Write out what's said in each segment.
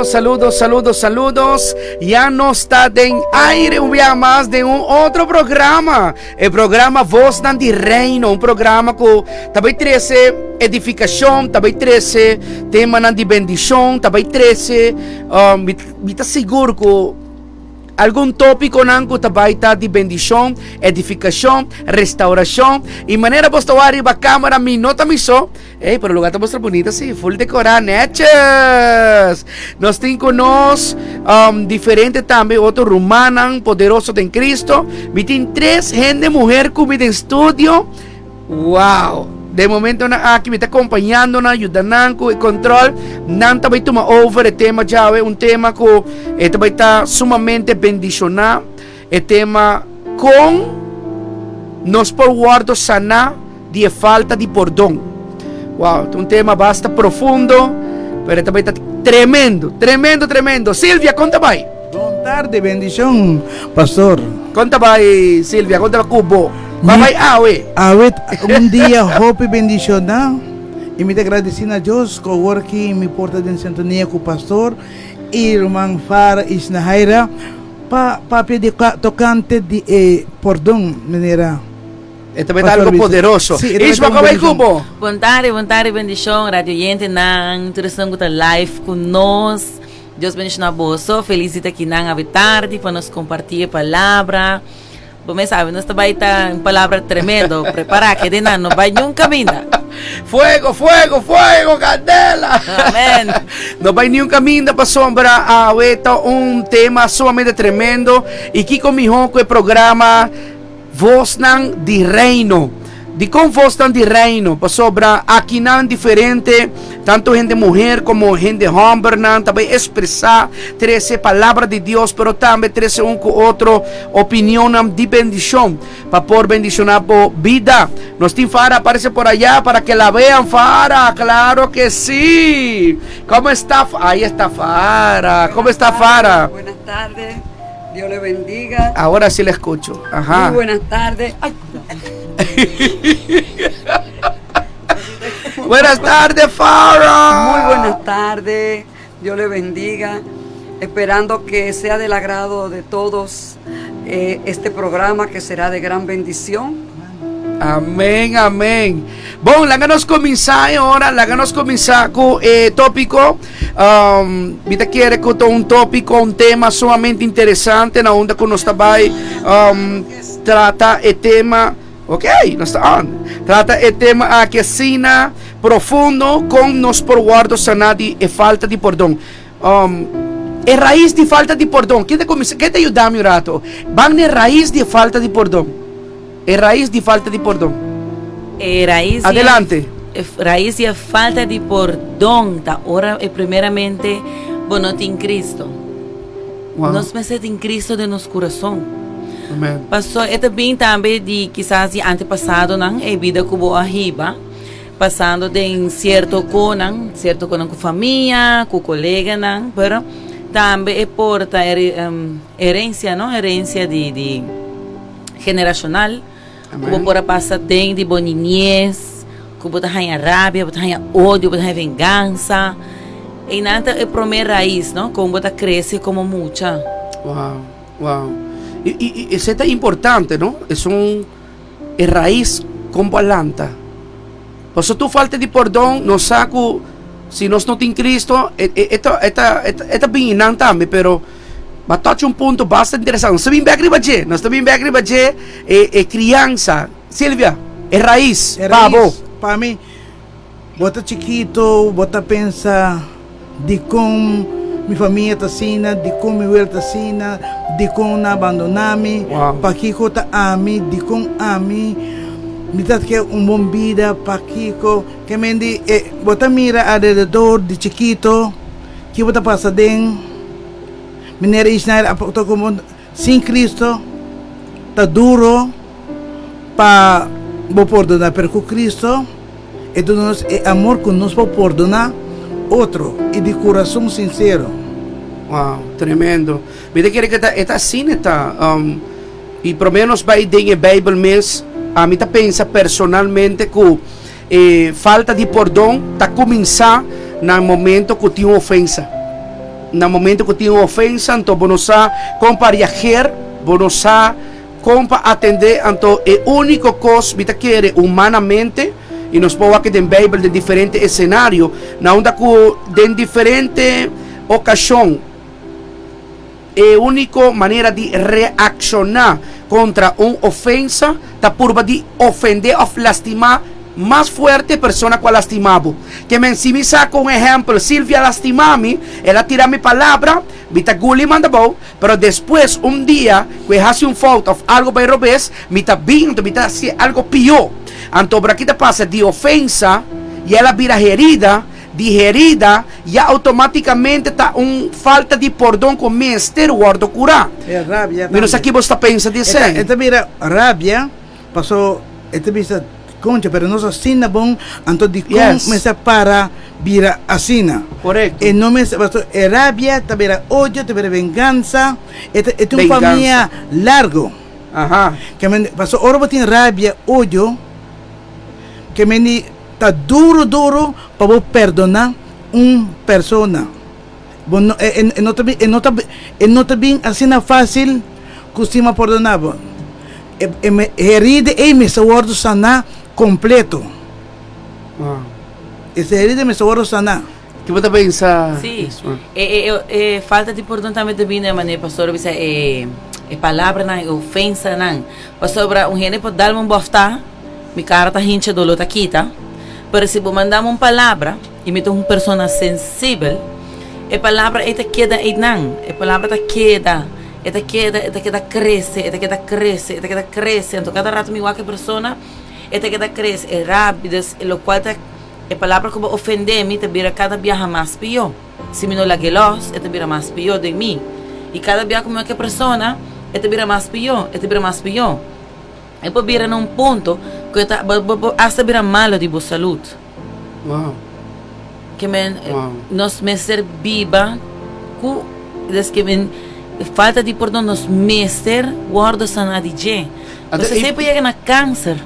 Saludos, saludos, saludos. Ya nos ta den aire un bia mas den un otro programa. E programa Voznan di Reino, un programa ku ta bai trese edifikashon, ta bai trese temanan di bendishon, ta bai trese, um, mi, mi ta sigur ku Algun tópikonan ku ta bai ta di bendishon, edifikashon, restaurashon i manera bos ta wak riba kámara mi no ta mi so. Ey, pero lugar ta mustra bunita si, full dekorá, nètjes! Nos tin ku nos um, diferente tambe otro rumannan poderoso den Cristo. Mi tin tres hende muher ku mi den studio. Wow! Den momentonan aki mi ta kompañando nan, yuda nan ku e kontrol. Nan ta bai tuma over e tema djawe, un tema ku e ta bai ta sumamente bendishoná. E tema kon nos por wòrdu saná di e falta di pordon. Wow, ta un tema basta profundo, pero e ta bai ta tremendo, tremendo, tremendo. Silvia, kon ta bai? Bon tarde, bendishon, pastor. Kon ta bai, Silvia? Kon ta bai ku bo? Ba bai awe. Awe un dia hopi bendishoná i mi ta gradisí na Dios ku awor ki mi por ta den sintonia ku pastor i ruman Fara i Shnahaira pa papia di tokante di e pordon manera E ta bai ta algo poderoso. Sí, e ta bai Ishma ta un kon bai ku bendishon. bo? Bon tardi, bon tardi, bendishon, radio oyentenan, tur esnan ku ta live ku nos. Dios bendishoná boso. Felis di ta kinan awe tardi pa nos kompartí e palabra. Bo mes sabe, nos ta bai ta un palabra tremendo. Prepará, kede nan, no bai niun kaminda. Fuego, fuego, fuego, candela. Amen. No bai niun kaminda pasobra awe ta un tema sumamente tremendo. I kiko mihó ku e programa Vosnan di Reino. Dikon Vosnan di Reino? Pasobra akinan diferente, tantu hende muher komo hende hòmbernan ta bai ekspresá, trese palabra di Dios, pero tambe trese un ku otro opinionnan di bendishon pa por bendishoná bo bida. Nos tin Farah aparece por allá para que la vean. Farah, claro que sí. ¿Cómo está? Ahí está Farah. ¿Cómo está Farah? Buenas tardes. Dios le bendiga. Ahora sí le escucho. Ajá. Muy buenas tardes. Ay. Buenas tardes, Farah. Muy buenas tardes. Dios le bendiga. Esperando que sea del agrado de todos eh, este programa que será de gran bendición. Amén, amén. Bon, laga nos kuminsá e ora, laga nos kuminsá ku e tópiko. Um, mi ta kere ku ta un tópiko, un tema sumamente interesante na unda ku nos ta bai um, trata e tema, ok, nos ta on. Trata e tema aki asina profundo kon nos por wòrdu saná di e falta di pordon. Um, e rais di falta di pordon. Ken ta kuminsá? Ken ta yuda mi un rato? Ban na e rais di e falta di pordon. E rais di falta di pordon. E rais di Adelante. E rais di e falta di pordon ta ora e primeramente bo no tin Cristo. Wow. Nos mester tin Cristo den nos curason. Amen. Paso e ta bin tambe di kisas di antepasadonan, e bida cu bo a hiba, pasando den cierto conan, cierto conan cu famia, cu coleganan, pero tambe e por ta herencia, no? Herencia di di. Generacional, ku bo por a pasa den di bo niñez, ku bo ta haña rabia, bo ta haña odio, bo ta haña vengansa. Einan ta e prome rais, no? Kon bo ta krese komo mucha. Wow, wow. I, i, i esei ta importante, no? Esun e rais kon bo a lanta. Pasobra tur falta di pordon, nos sa ku si nos no tin Cristo, e, e, e ta, e ta, e ta, e ta bini nan tambe, pero Bo a tocha un punto basta interesante. Nos ta bin bek riba dje. Nos ta bin bek riba dje e e criansa. Silvia, e rais E pa bo. rais pa mi, bo ta chikito, bo ta pensa dikon mi famia ta asina, dikon mi wela ta asina, dikon nan a bandona mi, Wow. pakiko ta ami, dikon ami, mi ta ke un bon bida, pakiko. Ke men di e bo ta mira alrededor di chikito, ki bo ta pasa den. Meneer Isnael a ta como sin Cristo ta duro pa bo pordona pero cu Cristo e duna nos e amor cu nos por pordona otro y di curason sincero. Wow, tremendo. Mi ta kere cu e ta asina e ta. Y prome nos bay den e Bijbel mes, ami ta pensa personalmente cu e falta di pordon ta cuminsa na momento cu tin un ofensa. na momento ku tin un ofensa anto bo no sa kon pa reageer, bo no sa kon pa atendé, anto e úniko kos mi ta kere humanamente i nos por wak den Beibel den diferente esenario na unda ku den diferente okashon e úniko manera di reakshoná kontra un ofensa ta purba di ofendé òf lastimá mas fuerte e persona ku a lastimá bo. Ke men si mi sa ku un ehèmpel Silvia a lastimá mi, el a tira mi palabra, mi ta guli manda bou, pero despues un dia ku e hasi un fout òf algu bai robes, mi ta bin anto mi ta hasi algu pió. Anto obra ki ta pasa di ofensa i el a bira herida, Di herida ya automaticamente ta un falta di pordon cu mester wordo cura. E rabia Mi no sa tambe. ki bo sta pensa di E ta, esey. e ta bira rabia paso e ta bisa concha pero nos asina bon anto dicon Yes. mester para bira asina. Correcto. E no mester paso e rabia ta bira odio ta bira venganza e ta e ta un Venganza. famia largo. Aha. Ke men paso ora bo tin rabia odio ke men di Ta duro duro pa bo perdona un persona. Bo no e e no ta bin e no ta e no ta bin asina facil cu stima pordona bo. E e me herida ey mester wordo sana completo. Ese herida mester wordo sana. Ki bo ta pensa? Sí, e e e falta di pordon tambe ta bini manera pastor a bisa e e palabranan e ofensanan pasobra un hende por dalme un bòftá mi kara ta hincha doló ta kita pero si bo mandami un palabra i mi ta un persona sensibel e palabra ei ta keda einan e palabra ta keda e ta keda e ta keda krese e ta keda krese e ta keda krese anto kada rato mi wak e persona e ta keda krese e rabia des lokual ta E palabra ku bo ofendé mi ta bira kada biaha mas pió. Si mi no lag'é lòs, e ta bira mas pió den mi. I kada biaha ku mi wak e persona, e ta bira mas pió, e ta bira mas pió. E por bira na un punto ku e ta bo bo por asta bira malu di bo salud. Wow. Ke men Wow. nos mester biba ku des ke men falta di pordon nos mester wòrdu saná di dje. Anto Pasobra e esei por yega na kanser.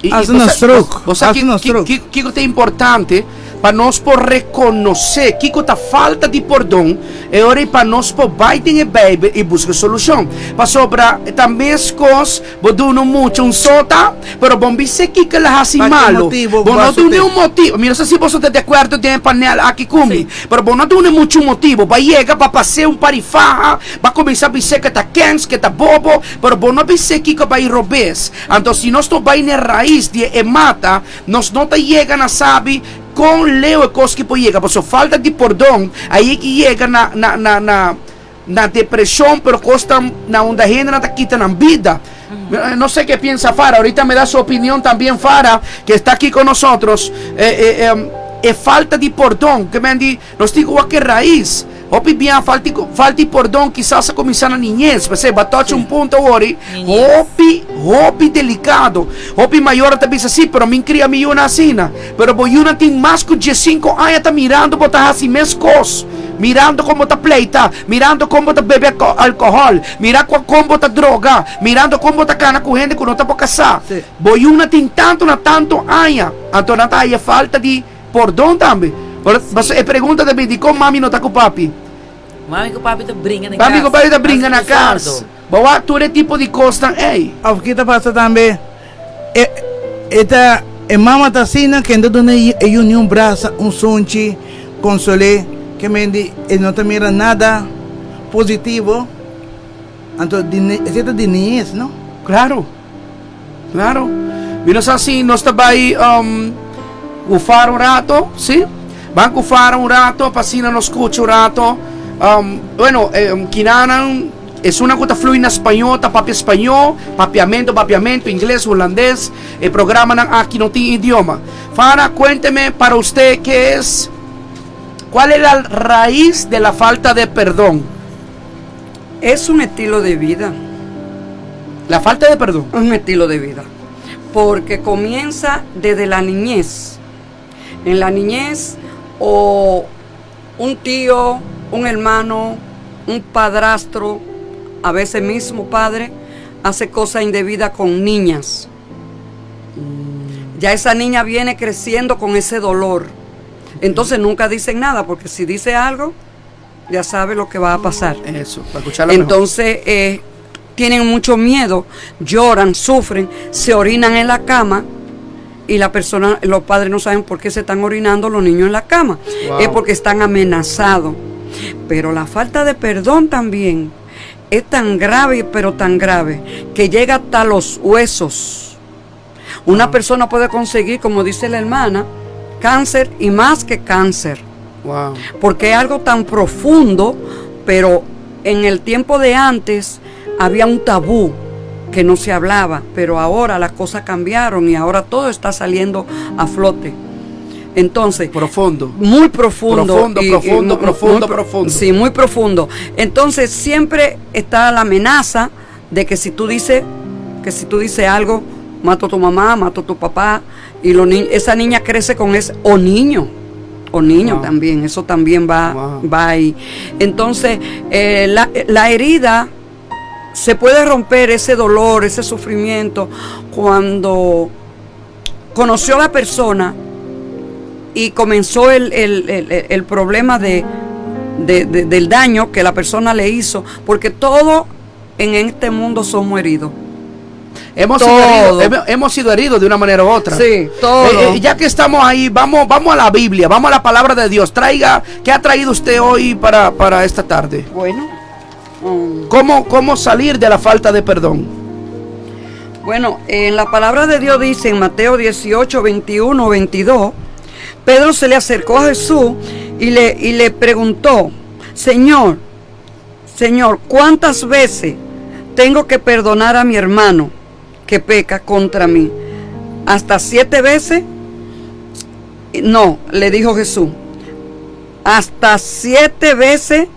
Hasta na stroke. Bo sa Hasta na stroke. kiko ta importante pa nos por rekonosé kiko ta falta di pordon e ora ei pa nos por bai den e Beibel i buska solushon. Pasobra ta meskos bo duna un mucha un sota, pero bo no bis'é kiko el a hasi Pa ki malu. motibu Bo bo no a dun'é sot'é? un motibu. Mi no sa si boso ta di akuerdo den e panel aki ku mi, pero bo no dun'é muchu motibu. Bo a yega pa pas'é un par di faha, bo a kuminsá bis'é ku e ta kens, ku e ta bobo, pero bo no bis'é kiko bai robes. Anto si nos no bai n'e rais di e mata, nos no ta yega na sabi kon leu e kos ki por yega. Pasobra falta di pordon a yegi yega na na na na na depresion, pero kos ta na unda hendenan ta kita nan bida. No sé ke piensa Fara, ahorita me da su opinion tambien Fara, ke esta aki con nosotros. E falta di pordon, ke men di Nos tin ku wak e rais. Hopi biaha falta falta di pordon kisas a kuminsá na niñes. P'esei bo a touch un punto awor ei hopi, hopi delikado. Hopi mayornan ta bisa, sí, pero mi kria mi yunan asina. Pero bo yunan tin mas ku diesinko aña ta mirando bo ta hasi mes kos. Mirando kon bo ta pleita, mirando kon bo ta bebe alkohòl, mira kon bo ta droga, mirando kon bo ta kana ku hende ku no ta bo kasá. Bo yunan tin tantu na tantu aña, anto nan ta haya falta di. Pordon tambe. Ora, pasobra e pregunta ta bin, dikon mami no ta ku papi? Mami ku papi ta bringa na kas. Mami ku papi ta bringa na Hasi kas. sordo. Bo wak tur e tipo di kosnan ei. Of ki ta pasa tambe, e e ta e mama ta asina ken ta duna e yu ni un brasa, un sunchi, konsol'é, ke men di e no ta mira nada positivo, anto di esei ta di niñes no? Klaro. Claro. Mi no sa si nos ta bai um, kufar un rato, sí? Ban kufar un rato, pa asina nos skucha un rato. Um, bueno, eh, um, kinanan es una ku ta flui na spañó, ta papia spañó, papiamento, papiamento, ingles, hulandes. E programanan aki no tin idioma. Fara, cuénteme para usted qué es, cuál es la raíz de la falta de perdón. Es un estilo de vida. La falta de perdón. Un estilo de vida. Porque comienza desde la niñez. En la niñez o un tío, un hermano, un padrastro, a veces mismo padre, hace cosas indebidas con niñas. Ya esa niña viene creciendo con ese dolor. Entonces nunca dicen nada, porque si dice algo... Ya sabe lo que va a pasar. Eso, para escucharla mejor. Entonces, eh, tienen mucho miedo, lloran, sufren, se orinan en la cama y la persona, los padres no saben por qué se están orinando los niños en la cama. Wow. Es porque están amenazados. Pero la falta de perdón también es tan grave, pero tan grave, que llega hasta los huesos. Una persona puede conseguir, como dice la hermana, cáncer y más que cáncer Wow. porque es algo tan profundo, pero en el tiempo de antes había un tabú que no se hablaba, pero ahora las cosas cambiaron y ahora todo está saliendo a flote. Entonces, Profundo. muy profundo. Profundo, profundo, profundo, muy pro- profundo. Sí, muy profundo. Entonces siempre está la amenaza de que si tú dices, que si tú dices algo, mato a tu mamá, mato a tu papá, y los ni- esa niña crece con ese, o niño, o niño Wow. también, eso también va, Wow. va ahí. Entonces, eh, la, la herida se puede romper ese dolor, ese sufrimiento, cuando conoció a la persona y comenzó el, el- el- el problema de, de- de- del daño que la persona le hizo, porque todo en este mundo somos heridos. Hemos sido, Todo. heridos, hemos, hemos sido heridos de una manera u otra. Sí, todo. Eh, eh, ya que estamos ahí, vamos, vamos a la Biblia, vamos a la palabra de Dios. Traiga, ¿qué ha traído usted hoy para, para esta tarde? Bueno, mm, ¿Cómo, ¿Cómo salir de la falta de perdón? bueno, en la palabra de Dios dice en Mateo 18, 21, 22, Pedro se le acercó a Jesús y le, y le preguntó, Señor, Señor, ¿cuántas veces tengo que perdonar a mi hermano que peca contra mí? ¿Hasta siete veces? No, le dijo Jesús. Hasta siete veces,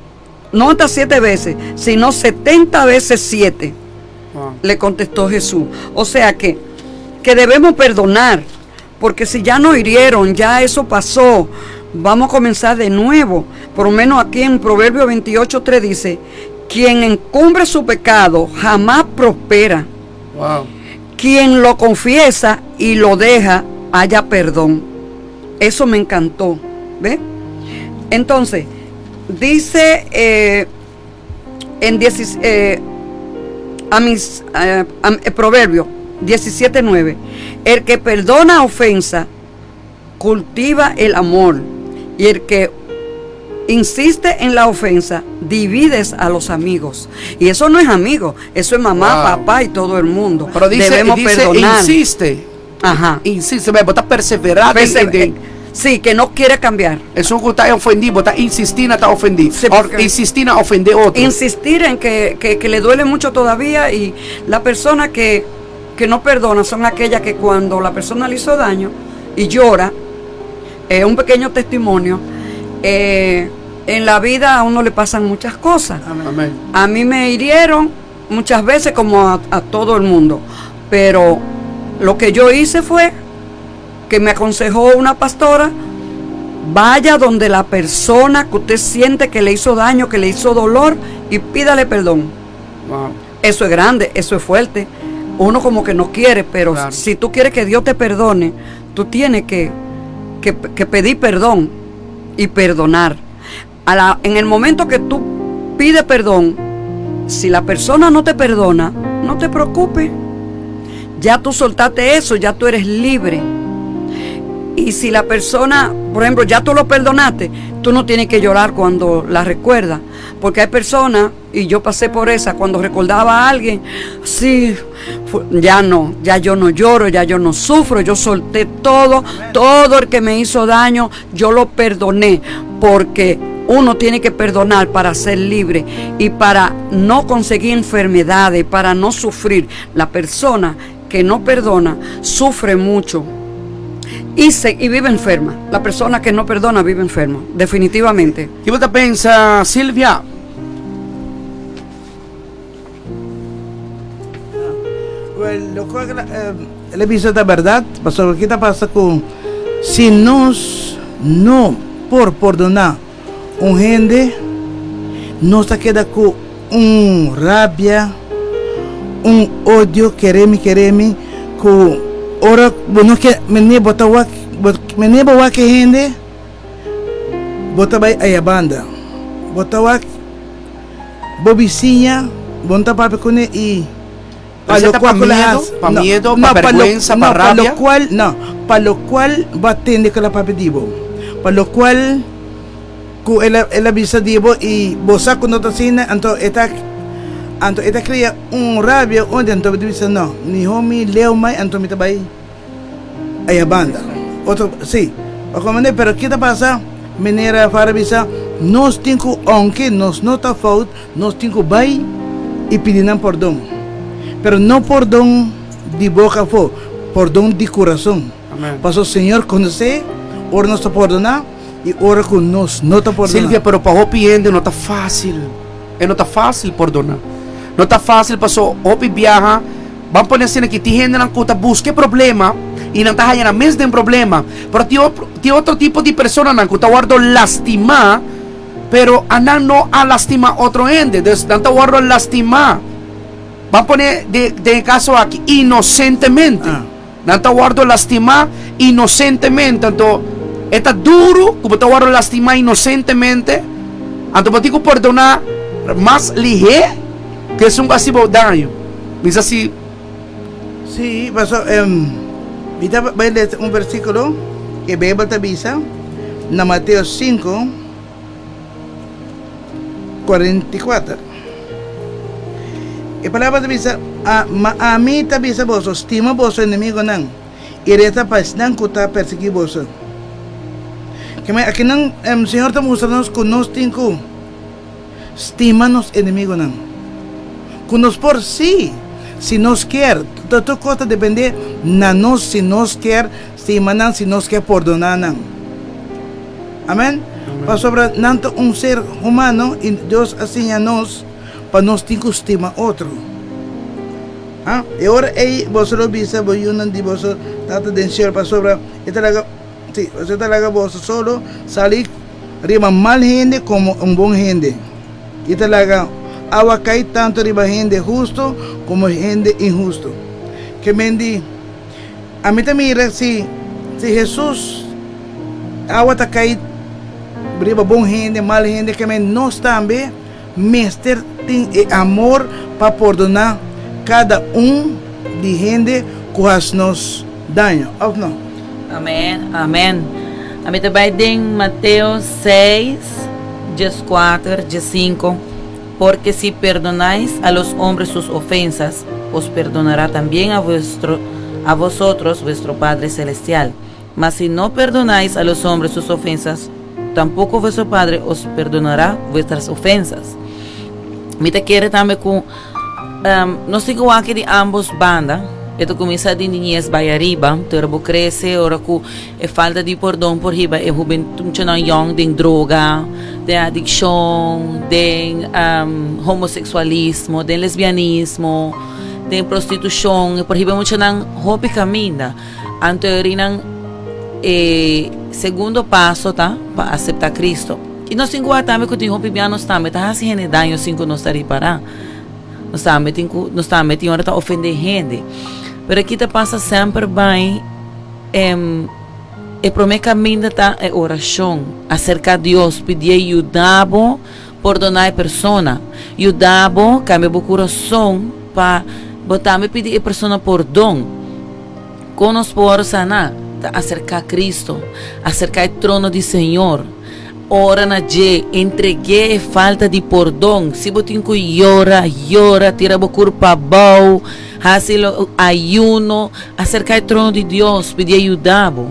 no hasta siete veces, sino 70 veces siete le contestó Jesús. O sea que, que debemos perdonar, porque si ya nos hirieron, ya eso pasó, vamos a comenzar de nuevo. Por lo menos aquí en Proverbio 28.3 dice, quien encumbre su pecado jamás prospera. Wow. Quien lo confiesa y lo deja, haya perdón. Eso me encantó. ¿Ve? Entonces, dice eh, en 10, eh, a mis eh, a- eh, Proverbio 17:9, el que perdona ofensa cultiva el amor y el que insiste en la ofensa divides a los amigos. Y eso no es amigo, eso es mamá, Wow. papá y todo el mundo. Pero dice, Debemos dice perdonar. insiste. Ajá. Insiste, ve, está perseverando. Perse- eh, sí, que no quiere cambiar. Es un que está ofendido, está insistiendo, está ofendido. Sí, porque- Insistiendo a ofender otro. Insistir en que, que- que le duele mucho todavía y la persona que, que no perdona son aquellas que cuando la persona le hizo daño y llora, eh, un pequeño testimonio, eh, en la vida a uno le pasan muchas cosas. Amén. A mí me hirieron muchas veces como a, a todo el mundo, pero lo que yo hice fue que me aconsejó una pastora, vaya donde la persona que usted siente que le hizo daño, que le hizo dolor y pídale perdón. Wow. Eso es grande, eso es fuerte. Uno como que no quiere, pero Claro. si tú quieres que Dios te perdone, tú tienes que, que- que pedir perdón y perdonar. A la- en el momento que tú pides perdón, si la persona no te perdona, no te preocupes. Ya tú soltaste eso, ya tú eres libre. Y si la persona, por ejemplo, ya tú lo perdonaste, tú no tienes que llorar cuando la recuerdas. Porque hay personas, y yo pasé por esa, cuando recordaba a alguien, sí, fu- ya no, ya yo no lloro, ya yo no sufro, yo solté todo, todo el que me hizo daño, yo lo perdoné. Porque uno tiene que perdonar para ser libre y para no conseguir enfermedades, para no sufrir. La persona que no perdona sufre mucho y, se, y vive enferma. La persona que no perdona vive enferma, definitivamente. ¿Qué usted piensa, Silvia? Well, lo cual, eh, el episodio de verdad, pasó, ¿qué te pasa con si nos no por perdonar un gente, no se queda con un rabia, un odio, quereme, quereme, con ora, bueno, que me niego a me niego a que gente, bota vai aí a banda. Bo ta wak bo bisiña, bo no ta papia kuné i pa lokual ku el a hasi. Pa miedo, pa bèrgwensa, pa rabia? No, pa lokual bo a tende ku el a papia di bo, pa lokual ku el a bisa di bo i bo sa ku no ta asina, anto e ta anto e ta kria un rabia unda anto bo ta bisa no, mihó mi leu mai anto mi ta bai. Aya banda. Otro, sí. Pa comprende, pero ki ta pasa? Meneer Farah bisa, nos tin cu, aunke nos no ta fout, nos tin cu bay y pidi nan pordon. Pero no pordon di boca afo, pordon di curason. Amen. Paso Señor conoce ora nos ta pordona y ora cu nos no ta pordona. Silvia, pero pa hopi hende no ta facil. E no ta facil pordona. No ta facil paso hopi biaha. Ban pone asina ki tin hendenan ku ta buska e problema i nan ta haña nan mes den problema. Pero tin tin otro tipo di personanan ku ta wòrdu lastimá, pero anan no a lastimá otro hende. Dus nan ta wòrdu lastimá, ban pone den den e kaso aki, inosentemente. Nan ta wòrdu lastimá inosentemente. Anto e ta duru ku bo ta wòrdu lastimá inosentemente, anto bo tin ku pordoná mas lihé ku esun ku a hasi bo daño. Mi sa si. Sí, paso mi ta bai lesa un versíkulo ku e Beibel ta bisa na Mateo sinku, 44. E palabra ta bisa, Ma ami ta bisa boso, stima boso enemigunan, i resa pa esnan ku ta persiguí boso. Kemey akinan Señor ta mustra nos ku nos tin ku stima nos enemigunan. Ku nos por, sí, si nos kier. Tur kos ta dependé na nos si nos kier stima nan, si nos kier pordoná nan. Amen. Pasobra nan ta un ser humano i Dios a siña nos pa nos tin ku stima otro. Ha? E ora ei boso lo bisa bo yunan di boso Tata den shelu, pasobra e ta laga, sí, pasobra e ta laga boso solo sali riba mal hende komo un bon hende, i ta laga awa kai tantu riba hende hustu komo hende inhustu. Ke men di. Ami ta mira si si Hesus awa ta kai riba bon hende, mal hende, ke men nos tambe mester tin e amor pa pordoná kada un di hende ku hasi nos daño, òf no? Amen, amen. Ami ta bai den Mateo seis, dieskuater, diesinku. Porque si perdonais a los hombres sus ofensas, os perdonará también a vuestro a vosotros vuestro Padre celestial. Mas si no perdonáis a los hombres sus ofensas, tampoco vuestro Padre os perdonará vuestras ofensas. Mi ta kere tambe ku nos tin ku wak di ambos banda. E ta kuminsá di niñez bai ariba, te ora bo krese, ora ku E falta di pordon por hiba e hubentunan yong den droga, den adikshon, den homoseksualismo, den lesbianismo, den prostitushon. E por hiba e muchanan hopi kaminda. Anto e rinan e segundo paso ta pa asepta Cristo. I nos tin ku wak tambe ku tin hopi bia nos tambe ta hasi hende daño sin ku nos ta ripará. Nos tambe tin ku nos tambe tin ora ta ofendé hende. Pero aki ta pasa semper bai. E promé kaminda ta e orashon. Aserká Dios, pidié yuda bo pordoná e persona. Yuda bo kambia bo kurason pa bo tambe pidi e persona pordon. Kon nos por sana? Ta aserká Kristu, aserká e trono di Señor. Ora na dje, entreg'é e falta di pordon. Si bo tin ku yora, yora, tira bo kurpa abou, hasi lo ayuno, aserká e trono di Dios, pidié yuda bo.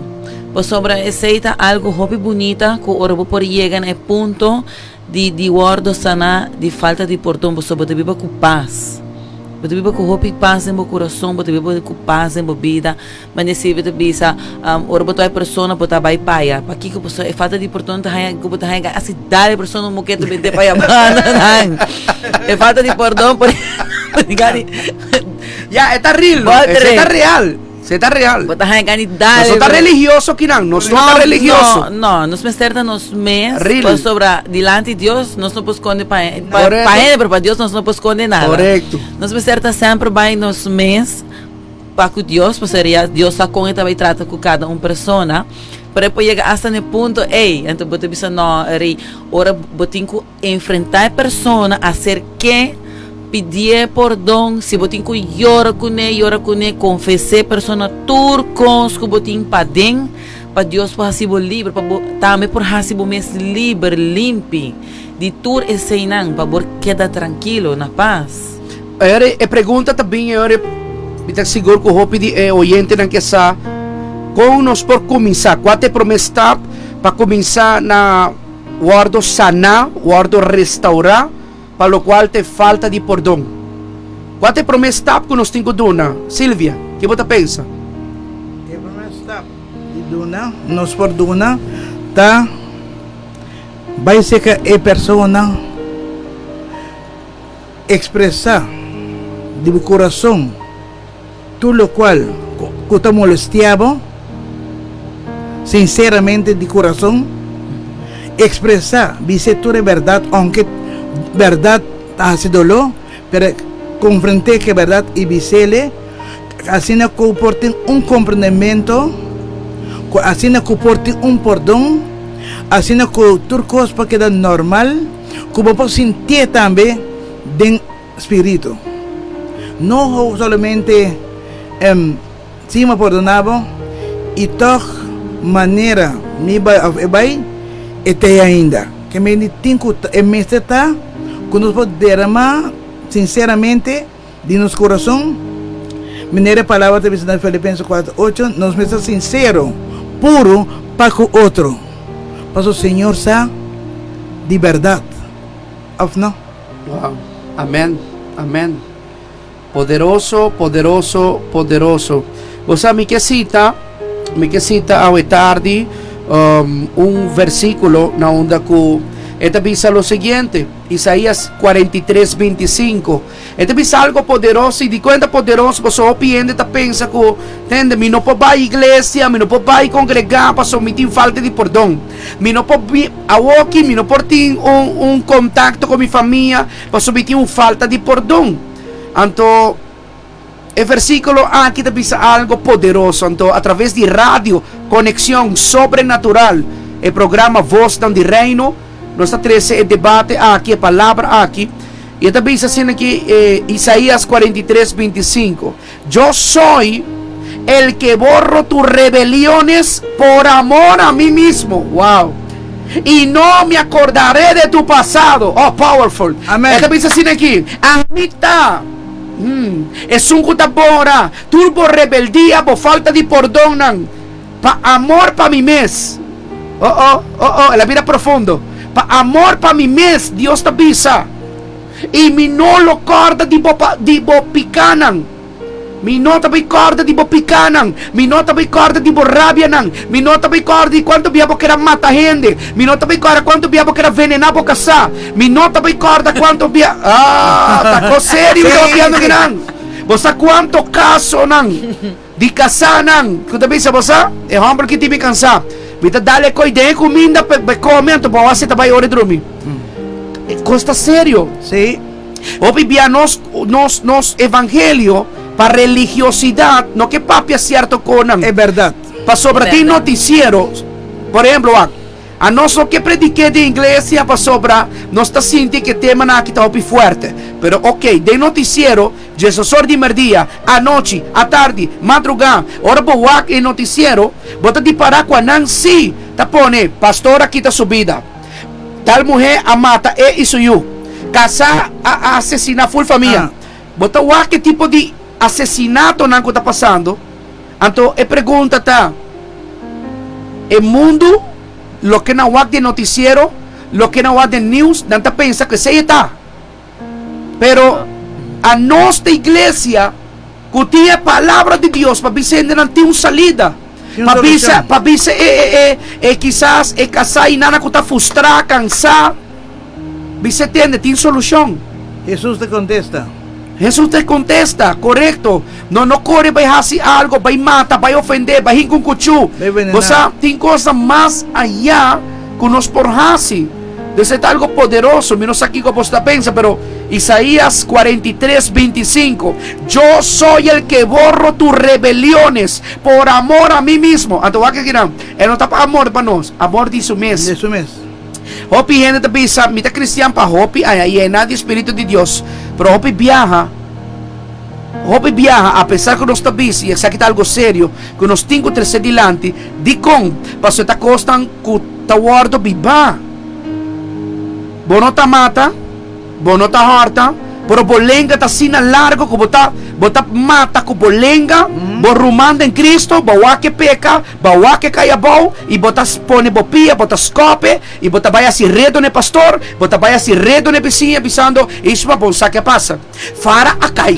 Pasobra esei ta algu hopi bunita ku ora bo por yega na e punto di di wòrdu saná di falta di pordon, pasobra bo ta biba ku pas. Bo ta biba ku hopi pas den bo kurason, bo ta biba ku pas den bo bida. Mane Silvia ta bisa, Ora bo ta bai persona bo ta bai paya. Pakiko? Pasobra e falta di pordon ta haña ku bo ta haña gana si dal e persona un moketo bende paya banda nan. E falta di pordon por gani. Ya, e ta real, no? Esei ta real. Esei ta real. Bo ta haña gana di dal. Nos no ta religioso kinan, nos no ta religioso. No, no, nos mester ta nos mes. Real. Pasobra dilanti Dios nos no por skonde pa pa hende, pero pa Dios nos no por skonde nada. Korekto. Nos mester ta semper bai nos mes. Pa ku Dios, pasobra ya Dios sa kon e ta bai trata ku kada un persona. Pero e por yega hasta na e punto ey, anto bo ta bisa no, ri, ora bo tin ku enfrentá e persona, aserk'é, pidié pordon, si bo tin ku yora kuné, yora kuné, konfes'é persona tur kos ku bo tin paden, pa Dios por hasi bo liber, pa bo tambe por hasi bo mes liber, limpi di tur eseinan, pa bo keda trankilo, na pas. Ora e pregunta ta bin ora mi ta sigur ku hopi di e oyentenan ke sa kon nos por kuminsá, kua ta e promé stap pa kuminsá na wòrdu saná, wòrdu restaurá pa lokual ta e falta di pordon. Kua ta e promé stap ku nos tin ku duna? Silvia, ke bo ta pensa? E promé stap di duna, nos por duna, ta bai serka e persona, ekspresá di bo kurason tur lokual ku ta molestia bo, sinseramente di kurason, ekspresá, bis'é tur e bèrdat, ounke bèrdat ta hasi doló, pero konfront'é ku e bèrdat i bis'é asina ku por tin un komprendementu, ku asina ku por tin un pordon, asina ku tur kos por keda normal, ku bo por sintié tambe den spiritu. No solamente si mi a pordoná bo i tòg manera mi bai òf e bai e ta ei ainda. Ke mende tin ku e mester ta ku nos por derama sinseramente di nos kurason, manera e palabra ta bisa na Filipenses 4, 8, nos mester sinsero, puru pa ku otro, pasobra Señor sa di bèrdat, òf no? Wow. Amen. Amen. Poderoso, poderoso, poderoso. Bo sa mi ke sita, mi ke sita awe tardi um, un versículo na unda ku e ta bisa lo siguiente, Isaías 43, 25. E ta bisa algo poderoso y di cuenta poderoso paso hopi hende ta pensa ku tende mi no por bai iglesia, mi no por bai congregá paso mi tin falta di pordon. Mi no por awoki mi no por tin un un contacto cu mi famia pasobra mi tin un falta di pordon. Anto e versiculo aki ta bisa algo poderoso. Anto a traves di radio Conexion Sobrenatural, e programa Voznan di Reino, nos ta trece e debate aki, e palabra aki. Y e ta bisa asina aki, eh, Isaías 43, 25. Yo soy el que borro tus rebeliones por amor a mí mismo. Wow. Y no me acordaré de tu pasado. Oh, powerful. Amen. E ta bisa asina aki. Ami ta. Esun ku ta bora tur bo rebeldia, bo falta di pordonnan, pa amor pa mi mes. Oh, oh, oh, oh, el a bira profundo. Pa amor pa mi mes, Dios ta bisa. I mi no lo kòrda di bo di bo pikánan. Mi no ta bai kòrda di bo pikánan. Mi no ta bai kòrda di bo rabianan. Mi no ta bai kòrda di kuantu bia bo keda mata hende. Mi no ta bai kòrda kuantu bia bo keda venená bo kasá. Mi no ta bai kòrda kuantu bia. Ah, ta kos serio mi ta papiando kinan. Bo sa kuantu kasonan di kasánan ku ta bisa bo sa, e hòmber ki tin mi kansá. Mi ta dal e koi den e kuminda pa e kome anto bo a ta bai ora e drumi. Kos ta serio. Sí. Hopi bia nos nos nos evangelio pa religiosidad no ke papia cierto konan. E berdad. Pasobra tin noticiero, por ehemplo wak, a nos no ke prediké den iglesia pasobra nos ta sinti ke temanan aki ta hopi fuerte. Pero ok, den noticiero, diesosor di merdia, anochi, atardi, madrugá, ora bo wak e noticiero, bo ta dipara ku anan sí ta pone, pastor a kita su bida. Tal muhé a mata e i su yu. Kasá a asesiná ful famia. Bo ta wak e tipo di asesinatonan ku ta pasando? Anto e pregunta ta, E mundu, loke nan wak den notisiero, loke nan wak den news, nan ta pensa ku esei e ta. Pero anos ta iglesia ku tin e palabra di Dios pa bisa hendenan tin un salida. Pa bisa, pa bisa e, e, e, e kisas e kasá i nana ku ta frustrá, kansá. Bisa tende, tin solushon. Hesus ta kontesta. Hesus ta kontesta, korekto. No, no kore bai hasi algo, bai mata, bai ofendé, bai hinka un kuchú. Bai venená. Bo sa, tin kosnan mas ayá ku nos por hasi. Entonces e ta algo poderoso. Mi no sa kiko bo ta pensa, pero Isaías 43, 25. Yo soy el que borro tus rebeliones por amor a mí mismo. Anto wak akinan, e no ta pa amor pa nos, amor di su mes. Di su mes. Hopi hende ta bisa, mi ta cristian pa hopi aña, yena di Spiritu di Dios, pero hopi biaha, hopi biaha, apesar ku nos ta bisa, i esaki ta algo serio, ku nos tin ku trese dilanti, dikon? Pasobra ta kosnan ku ta wòrdu bibá. Bo no ta mata, bo no ta hòrta, pero bo lenga ta asina largu ku bo ta bo ta mata ku bo lenga bo ruman den Cristo, bo wak e peka, bo wak e kai abou i bo ta pone bo pia, bo ta skòp e i bo ta bai hasi redo na e pastor, bo ta bai hasi redo na e bisiña bisando, Isma bon sa ke a pasa. Fara a kai.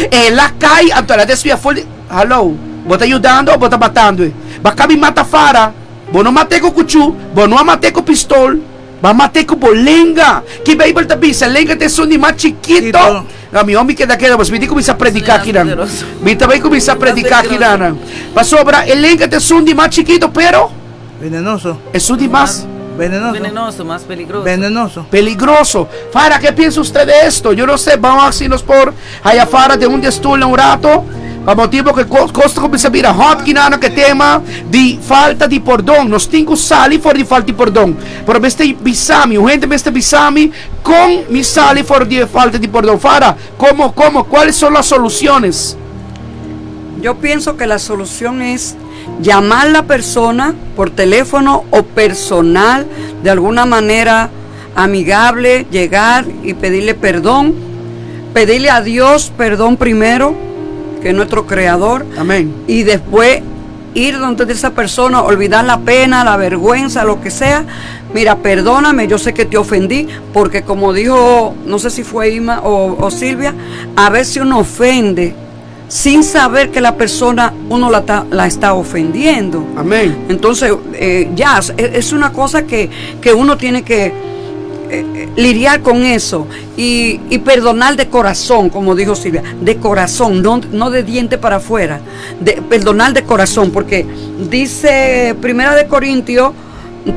El a kai anto el a desvia for di. Hallo, bo ta yudando o bo ta matando e? Ba kabi mata Fara. Bo no mat'é ku kuchú, bo no a mat'é ku pistol, bo a mat'é ku bo lenga. Ki Beibel ta bisa? Lenga ta esun di mas chikito. No, mihó mi keda keda, pasobra mi tin kuminsá prediká akinan. Mi ta bai kuminsá prediká akinan. Pasobra e lenga ta esun di mas chikito, pero. Venenoso. Esun di mas. Venenoso. Venenoso, mas peligroso. Venenoso. Peligroso. Fara, ke piensa usted de esto? Yo no sé, vamos a si nos por haya Fara den un di stoel un rato. Pa motibo ku kos ta kuminsá bira hòt kinan ku e tema di falta di pordon. Nos tin ku sali for di falta di pordon. Pero mester bisa mi, un hende mester bisa mi kon mi sali for di e falta di pordon. Fara, komo, komo, kuales son las soluciones? Yo pienso que la solución es llamar la persona por teléfono o personal, de alguna manera amigable, llegar y pedirle perdón, pedirle a Dios perdón primero, que es nuestro creador. Amén. Y después ir donde esa persona, olvidar la pena, la vergüenza, lo que sea. Mira, perdóname, yo sé que te ofendí, porque como dijo, no sé si fue Ima o, o Silvia, a veces uno ofende sin saber que la persona uno la, ta, la está ofendiendo. Amén. Entonces, eh, ya, es, es una cosa que, que uno tiene que eh, lidiar con eso y, y, perdonar de corazón, como dijo Silvia, de corazón, no, no de diente para afuera, de, perdonar de corazón, porque dice Primera de Corintios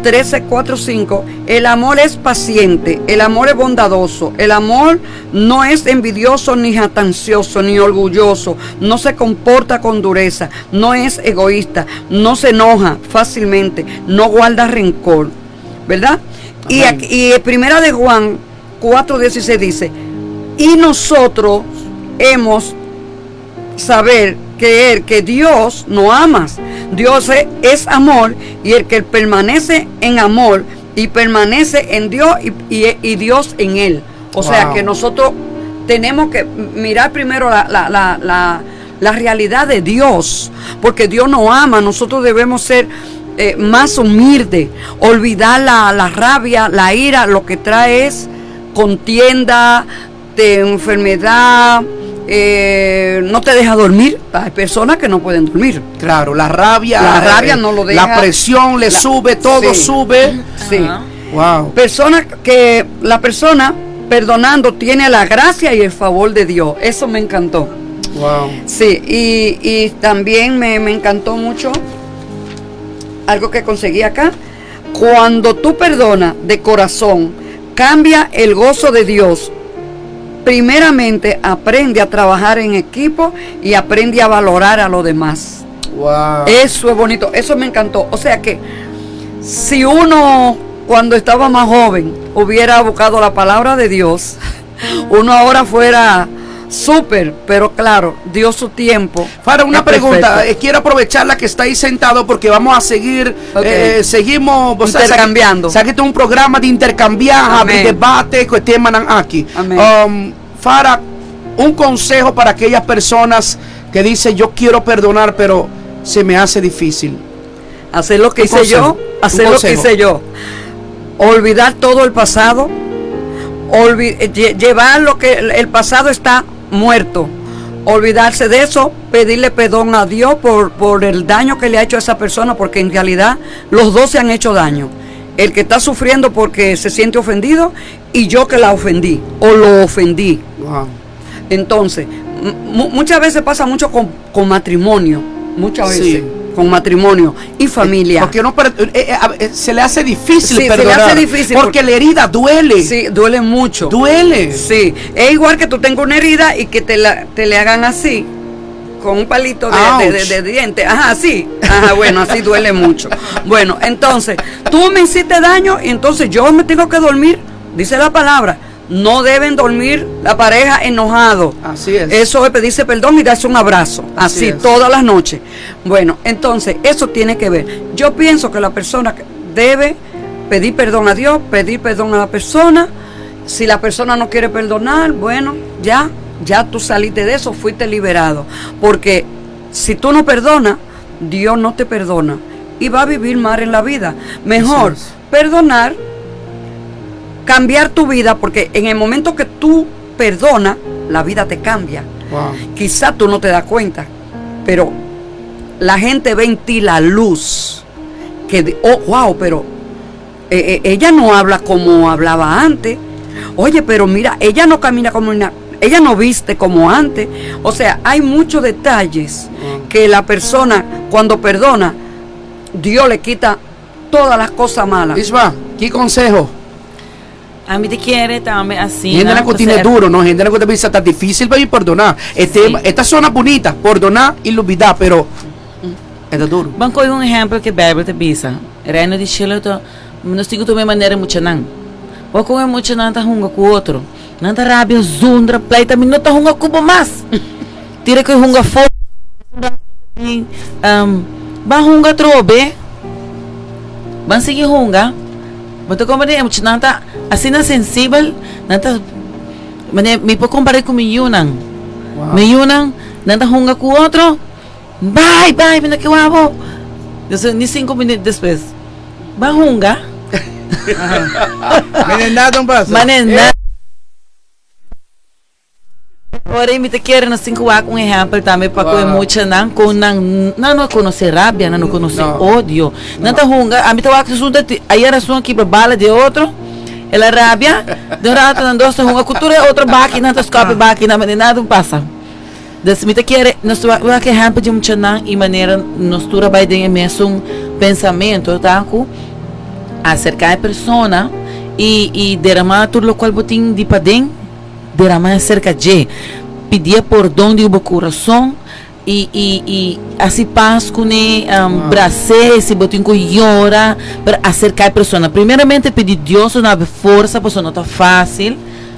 13, 4, 5, el amor es paciente, el amor es bondadoso, el amor no es envidioso ni jactancioso ni orgulloso, no se comporta con dureza, no es egoísta, no se enoja fácilmente, no guarda rencor, ¿verdad? Y, aquí, y primera de Juan 4, 16 dice, y nosotros hemos saber, creer que Dios no ama. Dios es amor y el que permanece en amor y permanece en Dios y, y, y Dios en él. O wow. sea que nosotros tenemos que mirar primero la, la, la, la, la realidad de Dios, porque Dios nos ama, nosotros debemos ser eh, más humildes, olvidar la, la rabia, la ira, lo que trae es contienda, de enfermedad, eh, no te deja dormir. Hay personas que no pueden dormir. Claro, la rabia. La rabia eh, no lo deja. La presión le la, sube, todo sí, sube. Sí. Wow. Persona que la persona perdonando tiene la gracia y el favor de Dios. Eso me encantó. Wow. Sí, y, y también me, me encantó mucho algo que conseguí acá. Cuando tú perdonas de corazón, cambia el gozo de Dios. Primeramente aprende a trabajar en equipo y aprende a valorar a los demás. Wow. Eso es bonito, eso me encantó. O sea que si uno cuando estaba más joven hubiera buscado la palabra de Dios, uno ahora fuera súper, pero claro, dio su tiempo. Para una pregunta, eh, quiero aprovechar la que está ahí sentado porque vamos a seguir, okay. eh, seguimos o sea, intercambiando. Saque un programa de intercambiar, de debate con tema aquí. Um, Fara, un consejo para aquellas personas que dicen yo quiero perdonar, pero se me hace difícil. Hacer lo que hice yo, hacer lo que hice yo. Olvidar todo el pasado, llevar lo que el pasado está muerto. Olvidarse de eso, pedirle perdón a Dios por, por el daño que le ha hecho a esa persona, porque en realidad los dos se han hecho daño. El que está sufriendo porque se siente ofendido y yo que la ofendí o lo ofendí. Wow. Entonces, muchas veces pasa mucho con, con matrimonio, muchas veces. Sí. Con matrimonio y familia. Porque no per- se le hace difícil Sí, se le perdonar. hace difícil Porque porque- la herida duele. Sí, duele mucho. Duele. Sí, es igual que tú tengas una herida y que te, la, te le hagan así, con un palito de, de, Ouch. de diente. Ajá, sí. Ajá, bueno, así duele mucho. Bueno, entonces, tú me hiciste daño y entonces yo me tengo que dormir, dice la palabra. No deben dormir la pareja enojado. Así es. Eso es pedirse perdón y darse un abrazo. Así Así, es. todas las noches. Bueno, entonces, eso tiene que ver. Yo pienso que la persona debe pedir perdón a Dios, pedir perdón a la persona. Si la persona no quiere perdonar, bueno, ya, ya tú saliste de eso, fuiste liberado. Porque si tú no perdonas, Dios no te perdona. Y va a vivir mal en la vida. Mejor Así es. perdonar, cambiar tu vida, porque en el momento que tú perdonas, la vida te cambia. Wow. Quizá tú no te das cuenta, pero la gente ve en ti la luz. Que, oh, wow, pero ella no habla como hablaba antes. Oye, pero mira, ella no camina como una, ella no viste como antes. O sea, hay muchos detalles que la persona cuando perdona, Dios le quita todas las cosas malas. Isma, ki konseho? Ami ta kere tambe asina. Hende ku tin duro, no? Hende ku tambe ta difísil pa pordoná. Este, Sí. Esta zona bunita, pordoná i lubidá, pero e duro. Ban kue un ehèmpel ku Beibel ta bisa. Reino di shelu ta nos tin ku tuma manera muchanan. Wak kon e muchanan ta hunga ku otro. Nan ta rabia, zundra, pleita, mi no ta hunga ku bo mas. Tira ku hunga afó. Ban hunga atrobe. Ban sigui hunga. Bo ta komprendé? E muchanan ta asina sensibel, nan ta manera mi por kompar'é ku mi yunan. Mi yunan, nan ta hunga ku otro, bai bai mi no ke wak bo. Entonces ni sinku minüt despues, ban hunga. Mane nada no pasa. Mane nada. Ora mi ta kere nos tin ku wak un ehèmpel tambe pa ku e muchanan ku nan nan no konosé rabia, nan no konosé odio. Nan ta hunga, ami ta wak esun ta ayer esun a kibra bala di e otro, el a rabia, den un rato nan dos ta hunga ku tur e otro baki, nan ta skòp e baki nan, nada no pasa. Dus mi ta kere nos ta wak ehèmpel di muchanan i manera nos tur a bai den e mesun pensamentu ta ku aserká e persona i i derama tur lokual bo tin di paden. Derama serka dje, pidié pordon di bo kurason i i i hasi pas kuné, bras'é si bo tin ku yora, pero aserká e persona. Primeramente pidi Dios su nabe forsa pasobra no ta fásil,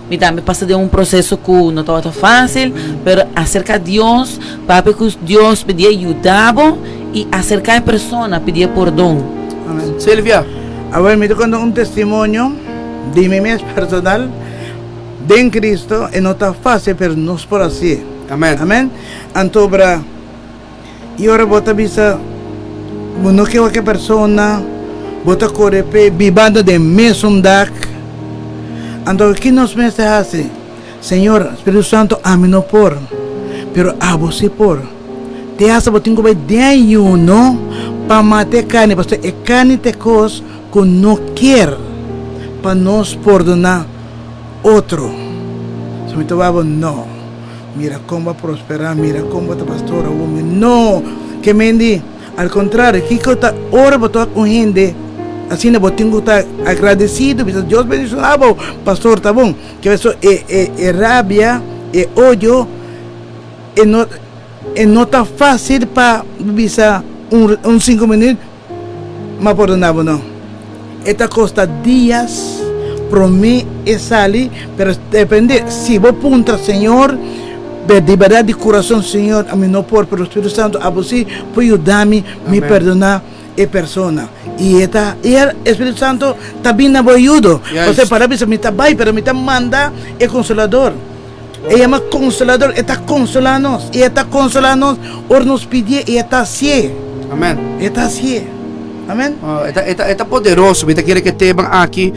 mi tambe pasa den un proseso ku no tabata fásil, pero aserká Dios, papia ku Dios, pidié yuda bo i aserká e persona, pidié pordon. Amen. Silvia. Awor mi ta konta un testimonio di mi mes personal. Den Cristo e no ta fácil pero nos por hacié. Amen. Amen. Anto bra y ora bo ta bisa bo no ke wak e persona bo ta core p'e bibando den mesun dak. Anto ki nos mester haci? Señor, Spiritu Santo ami no por pero abo si por. Te hasta bo tin cu bay den ayuno pa mata e carni pasobra e carni ta e cos cu no kier pa nos pordona otro. So mi ta wak bo, no. Mira kon bo a prosperá, mira kon bo ta pastor awor. Mi no. Ke mendi, al kontrario, kiko ta ora bo ta wak un hende asina bo tin ku ta agradesido, bisa Dios bendishoná bo, pastor ta bon. Ke so e e e rabia, e odio e no e no ta fásil pa bisa un un sinku minüt. M'a pordona bo no. E ta kosta dias promé e sali, pero depende si bo puntra Señor di berdad di kurason, Señor ami no por, pero Spiritu Santo abo si por yuda mi mi perdona e persona. I e ta i e Spiritu Santo ta bin na bo ayudo. Pasobra e palabra bisa mi ta bai pero mi ta manda e Konsolador. E yama Konsolador, e ta konsolá nos, i e ta konsolá nos ora nos pidié, i e ta hasié. Amen. E ta hasié. Amen. Oh, e ta, e ta, e ta poderoso. Mi ta kere ku e tema aki,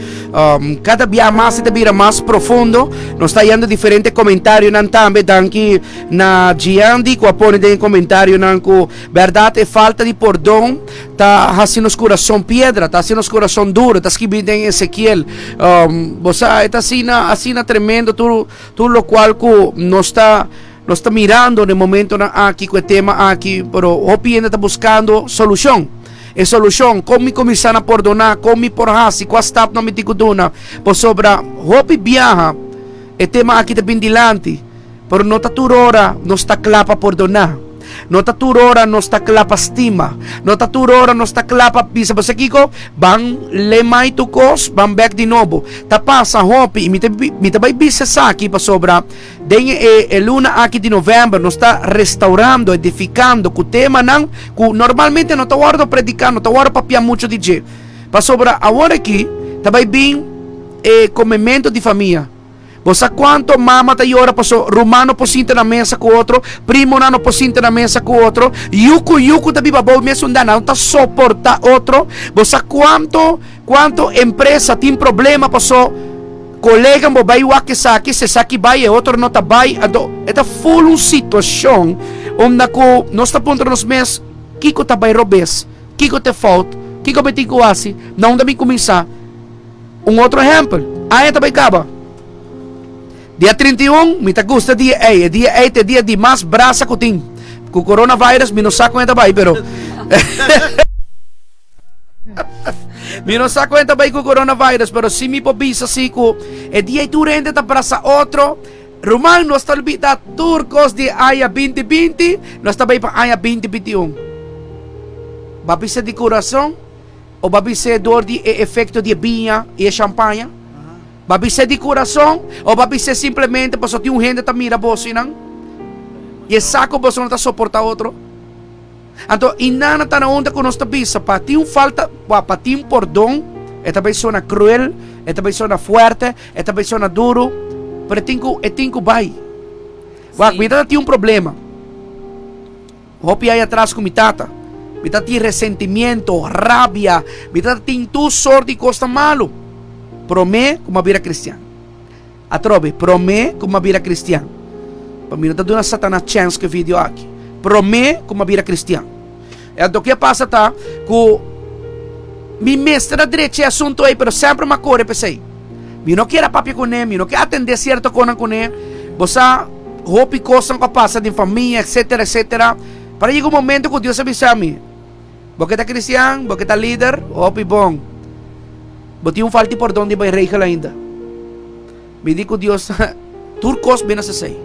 kada bia mas e ta bira mas profundo. Nos ta hayando diferente komentarionan tambe. Danki na Giandy ku a pone den e komentarionan ku bèrdat e falta di pordon Ta hasi nos kurason piedra, ta hasi nos kurason duro, ta skibí den Ezekiel. Bo sa, e ta asina, asina tremendo tur, tur lokual ku nos ta. Nos ta mirando den momentonan aki ku e tema aki, pero hopi hende ta buskando solushon. E solushon, kon mi kuminsá na pordoná, kon mi por hasi, kua stapnan mi tin ku duna. Pasobra hopi biaha e tema aki ta bin dilanti, pero no ta tur ora nos ta kla pa pordoná. No ta tur ora nos ta kla pa stima. No ta tur ora nos ta kla pa bisa, bo sa kiko? Ban lemai tur kos, ban bèk di nobo. Ta pasa hopi, i mi ta mi ta bai bisa esaki pasobra Den e e luna aki di november nos ta restaurando, edificando cu temanan cu normalmente no ta wordo predica, no ta wordo papia mucho di dje. Pasobra awor aki ta bay bin e comemento di famia. Bo sa cuanto mama ta yora paso ruman no por sinta na mesa cu otro, primonan no por sinta na mesa cu otro, yu cu yu cu ta biba abou mesun dan nan no ta soporta otro. Bo sa cuanto cuanto empresa tin problema paso Colega bo bay wak esaki, si esaki bay e otro no ta bay, anto e ta full un situacion unda cu nos ta puntra nos mes kico ta bay robes, kico ta e fout, kico mi tin cu haci, na unda mi cuminsa. Un otro ehempel, aña ta bay caba, dia 31 mi ta gusta dia ey, e dia ey ta e dia di mas brasa cu tin, cu coronavirus mi no sa con e ta bay pero. Mi no sa cuenta bai cu coronavirus, pero si mi por bisa si cu e dia y tur hende ta brasa otro. Ruman, nos ta olbida tur cos di aña 2020, nos ta bai pa aña 2021. Ba bisa di corazon o ba bisa door di e efecto di e biña y e champaña? Ba bisa di corazon o ba bisa simplemente pasobra tin un hende ta mira boso y nan? Y e sa cu boso no ta soporta otro? Anto i nana ta na unda ku nos ta bisa pa tin un falta pa pa tin pordon e ta bai sona kruel e ta bai sona fuerte e ta bai sona duru pero e tin ku e tin ku bai wak mi ta tin un problema hopi aña atras ku mi tata mi ta tin resentimiento rabia mi ta tin tur sort di kos ta malu prome ku mi a bira kristian. Atrobe, promé ku mi a bira kristian. Pa mi no ta duna Satanas chèns ku e video aki. Promé ku mi a bira kristian. E anto ke a pasa ta ku mi mester a drecha e asuntu ei, pero semper mi a kore p'esei. Mi no kier a papia kuné, mi no ke atendé sierto konan kuné. Bo sa hopi kosnan ku a pasa den famia, etsetera, etsetera. Pero a yega un momento ku Dios a bisa mi, Bo ke ta kristian, bo ke ta lider, hopi bon. Bo tin un falta di pordon di bai regel ainda. Mi di ku Dios, tur kos menos esei.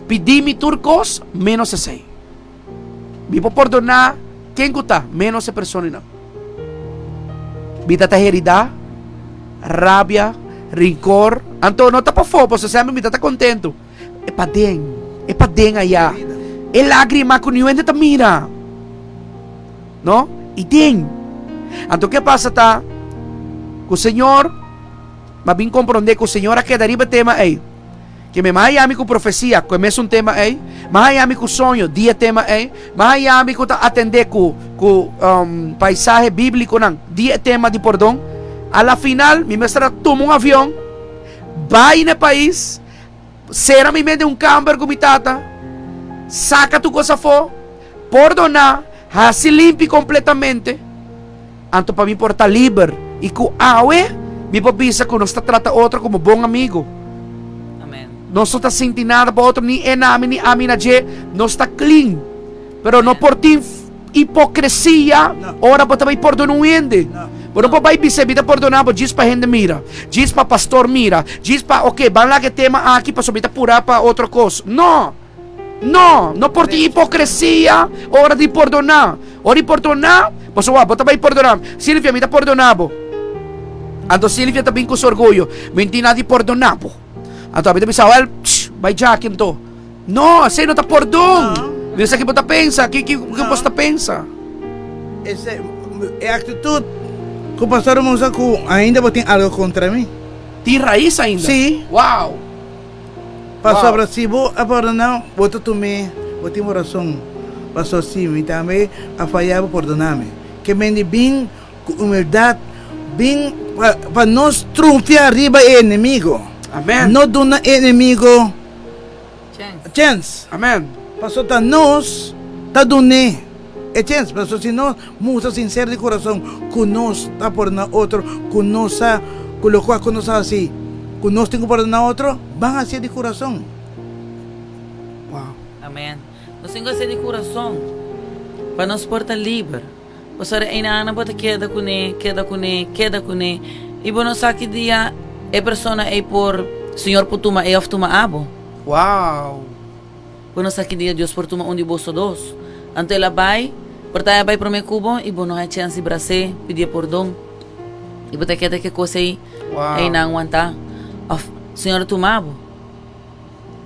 Pidi mi tur kos menos esei. Mi por pordoná ken ku ta, menos e personanan. Mi ta ta heridá, rabia, rinkor. Anto no ta pafó, pasobra semper mi ta ta kontentu. E paden, e paden aya. E lágrima ku niun hende ta mira. No? I den. Anto ke pasa ta ku Señor m'a bin komprondé ku Señor a keda riba e tema ei. Ke mi m'a haña mi ku profesia ku e mesun tema ei, m'a haña mi ku soño di e tema ei, m'a haña mi ku ta atendé ku ku paisahe bíblikonan di e tema di pordon. A la final mi mester a tuma un avion bai na e pais. Sera mi mes den un kamber ku mi tata, saka tur kos afó, pordoná, hasi limpi kompletamente, anto pa mi por ta liber i ku awe mi por bisa ku nos ta trata otro komo bon amigu. Nos no ta sinti nada pa otro, ni e na ami ni ami na dje, nos ta klin. Pero no por tin hipocresia ora bo ta bai pordona un hende. Bo no por bai bisa mi ta pordona bo djis pa hende mira, djis pa pastor mira, djis pa ok ban laga e tema aki pasobra mi ta pura pa otro kos. No! No! No por tin hipocresia ora di pordona. Ora di pordona, pasobra bo ta bai pordona. Silvia mi ta pordona bo. Anto Silvia ta bin ku su orguyo, mi no tin nada di pordona bo. Anto ami ta bisa, wel, bai djaki anto. No, esei no ta pordon. No. Esaki bo ta pensa, ki ki ki bo ta pensa? Ese e actitud cu pastor a mustra cu ainda bo tin algo contra mi. Tin rais ainda? Si. Wow. Pasobra si bo a pordona, bo ta tum'é, bo tin bo rason. Pastor, si mi tambe a faya bo pordona mi. Ke men di bin cu humildad, bin pa pa nos trunfia riba e enemigo. Amen. No duna e enemigo. Chens. Amen. Paso ta nos ta dun'é e chens. Paso si nos mustra sinsero di kurason ku nos ta pordoná otro, ku nos sa ku lokual ku nos a hasi, ku nos tin ku pordoná otro, ban hasié di kurason. Wow. Amen. Nos tin ku hasi di kurason pa nos por ta liber. Pasobra einan bo ta keda kuné, keda kuné, keda kuné, i bo no sa ki dia e persona ei por, Señor por tuma e òf tuma abo. Wow! Bo no sa ki dia Dios por tuma un di boso dos. Anto el a bai, por ta el a bai promé ku bo i bo no haña chèns di bras'é, pidié pordon. I bo ta keda ku e kos ei, Wow! einan wantá. Òf Señor a tuma bo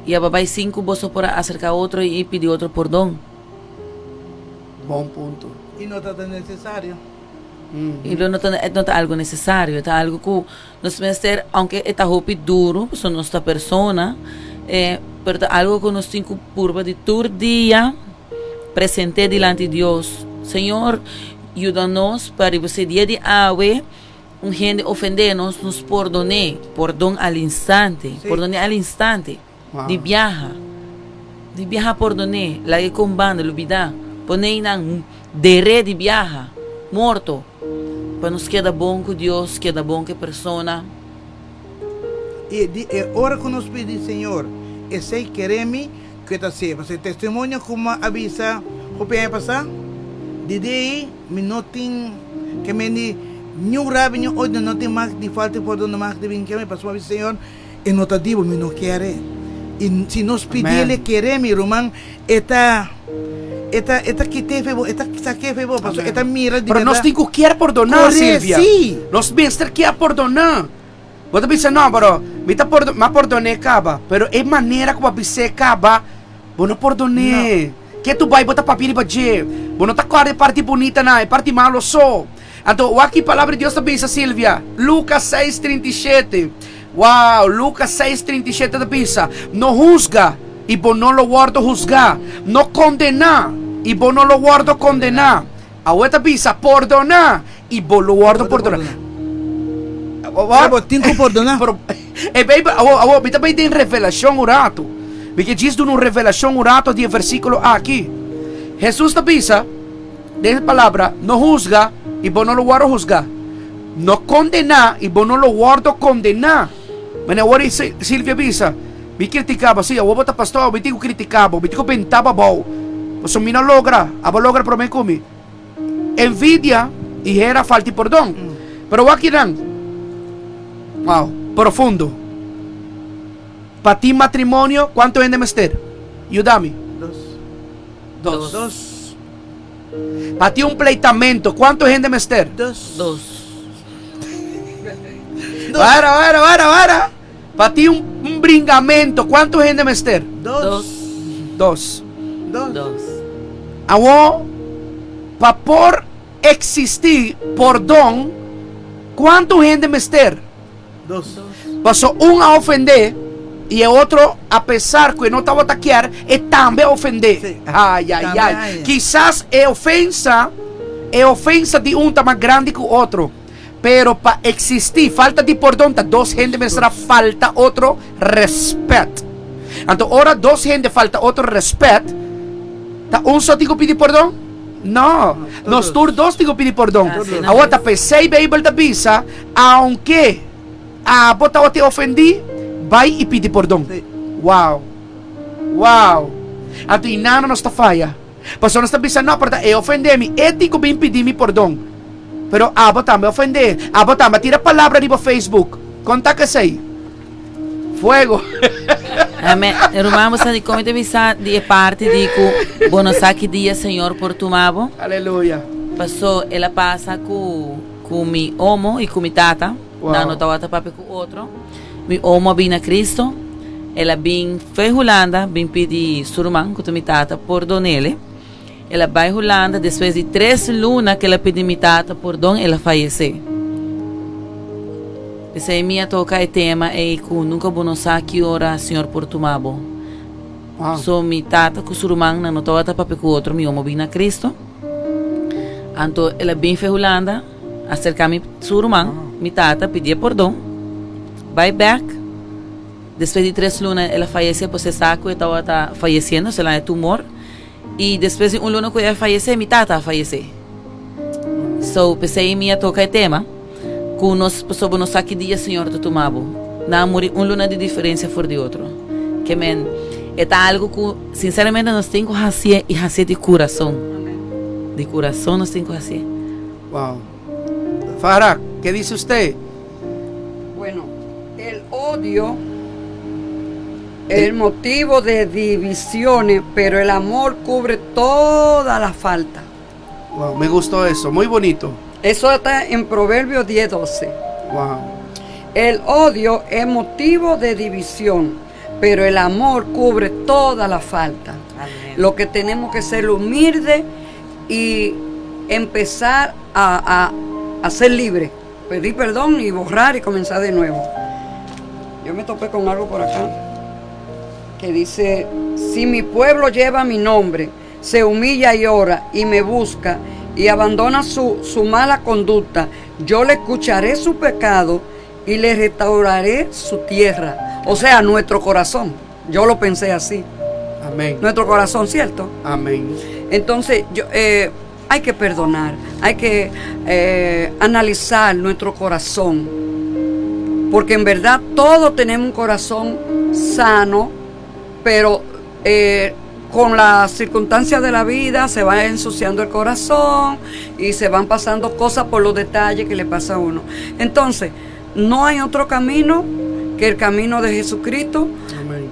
i a bai sin ku boso por a aserká otro i pidi otro pordon. Bon punto. I no ta ta necesario. I lo no ta e no ta algo necesario, e ta algo ku nos mester, aunke e ta hopi duru, pasobra nos ta persona, e pero ta algo ku nos tin ku purba di tur dia present'é dilanti Dios. Señor, yuda nos pa riba esei dia di awe un hende ofendé nos, nos pordon'é, pordon al instante, pordon'é al instante. Di biaha, di biaha pordon'é, laga e kon banda, lubidá, pon'é nan der'é di biaha, morto, pa nos keda bon ku Dios, keda bon ku e persona. I di e ora ku nos pidi Señor, esei kere mi ku e ta hasié. Pasobra e testimonio ku mi a bisa hopi aña pasá, di di ei mi no tin ke mende niun rabia, niun odio, no tin mag di falta di pordon, no mag di bin keme, pasobra mi a bisa Señor, E no ta di bo, mi no kere. I si nos pidi el e kere, mi ruman, e ta, e ta, e ta kit'é fe bo, e ta sak'é fe bo, pasobra e ta mira di Pero nos berdad. tin ku kier pordoná, Kore, Silvia. sí. Nos mester kier pordoná. Bo ta bisa, no, pero mi ta pordo, mi a pordon'é kaba. Pero e manera ku bo a bis'é kaba, bo no pordon'é. Ke tu bai bo ta papia riba dje. Bo no ta kòrda e parti bunitanan, e parti malo so. Anto, wak ki Palabra di Dios ta bisa, Silvia. Lukas seis, 37. Wow, Lucas seis, 37 ta bisa, No husga, i bo no lo wòrdu husgá, no kondená, i bo no lo wòrdu kondená. Awor ta bisa, Pordoná, i bo lo wòrdu pordoná. Pero bo tin ku pordoná. Pero, e Beibel, awor, awor, mi ta bai den Revelashon un ratu. Mi ke djis duna un revelashon un ratu di e versíkulo aki. Hesus ta bisa. Den e palabra, no husga i bo no lo wòrdu husgá. No kondená i bo no lo wòrdu kondená. Manera awor Silvia bisa, Mi kritiká bo. Sí, awor bo ta pastor, mi tin ku kritiká bo, mi tin ku bentá bo abou. Pasobra mi no logra, abo logra promé ku mi. Envidia i hera falta di pordon. Pero wak kinan, wow, profundo. Pa tin matrimonio, kuantu hende mester? Yuda mi. Dos. Dos. Dos. Pa tin un pleitamento, cuanto hende mester? Dos. Dos. Wara, wara, wara, wara. Pa tin un, un bringamento, cuanto hende mester? Dos. Dos. Dos. Dos. Dos. Awo, pa por existi pordon, cuanto hende mester? Dos. Paso un a ofendé i e otro, apesar ku e no tabata kier, e tambe a ofendé. Sí. Ai, ai, Tambe ai. ai. Kisas e ofensa, e ofensa di un ta mas grandi ku otro. Pero pa eksistí falta di pordon ta dos hende mester a falta otro rèspèt. Anto ora dos hende falta otro rèspèt, ta un so tin ku pidi pordon? No, nos tur dos tin ku pidi pordon. Awor ta p'esei Beibel ta bisa, Aunke abo tabata ofendí, bai i pidi pordon. Wow! Wow! Anto i nano nos ta faya. Pasobra nos ta bisa, No, pero ta e ofendé mi. E tin ku bin pidi mi pordon. Pero abo tambe a ofendé. Abo tambe a tira palabra riba Facebook. Kon ta ku esei? Fuego! Amen. Ruman, bo sa di kon mi ta bisa di e parti di ku bo no sa ki dia Señor por tuma bo? Aleluya! Paso el a pasa ku. Ku mi omo i ku mi tata, nan no tabata papia ku otro. Mi omo a bin na Cristo, el a bin fo'i Hulanda bin pidi su ruman, ku ta mi tata, pordon'el. El a bai Hulanda, despues di tres luna ku el a pidi mi tata pordon, el a fayesé. P'esei mi a toka e tema ei ku nunka bo no sa ki ora Señor por tuma bo. So mi tata ku su ruman nan no tabata papia ku otro, mi omo a bin na Cristo. Anto el a bin fe Hulanda, aserká mi su ruman, mi tata, pidié pordon, bai bèk. Despues di tres luna el a fayesé, pues e sa ku e tabata fayesiendo, se la e tumor. I despues di un luna ku e a fayesé, mi tata a fayesé. So, p'esei mi a toka e tema ku nos, pasobra bo no sa ki dia Señor ta tuma bo. Nan a muri un luna di diferensia for di otro. Ke men. E ta algu ku sinseramente nos tin ku hasié i hasié di kurason. Di kurason nos tin ku hasié. Wow. Farah, ke dice usted? Bueno, el odio es el motivo de divisiones, pero el amor cubre toda la falta. Wow, me gustó eso, muy bonito. Eso está en Proverbios 10, 12. Wow. El odio es motivo de división, pero el amor cubre toda la falta. Amén. Lo que tenemos que ser humilde y empezar a, a, a ser libre. Pedir perdón y borrar y comenzar de nuevo. Yo me topé con algo por acá que dice, si mi pueblo lleva mi nombre, se humilla y ora y me busca y abandona su, su mala conducta, yo le escucharé su pecado y le restauraré su tierra. O sea, nuestro corazón. Yo lo pensé así. Amén. Nuestro corazón, ¿cierto? Amén. Entonces, yo, eh, hay que perdonar, hay que eh, analizar nuestro corazón, porque en verdad todos tenemos un corazón sano, pero eh, con las circunstancias de la vida se va ensuciando el corazón y se van pasando cosas por los detalles que le pasa a uno. Entonces, no hay otro camino que el camino de Jesucristo Amén.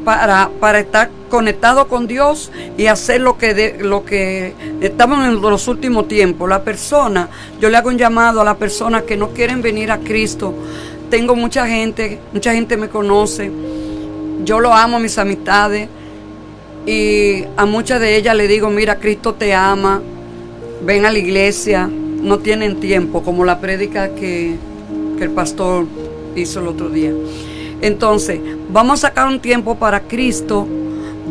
para, para estar conectado con Dios y hacer lo que, de, lo que estamos en los últimos tiempos. La persona, yo le hago un llamado a las personas que no quieren venir a Cristo. Tengo mucha gente, mucha gente me conoce. Yo lo amo a mis amistades y a muchas de ellas le digo, mira, Cristo te ama, ven a la iglesia, no tienen tiempo, como la prédica que, que el pastor hizo el otro día. Entonces, vamos a sacar un tiempo para Cristo,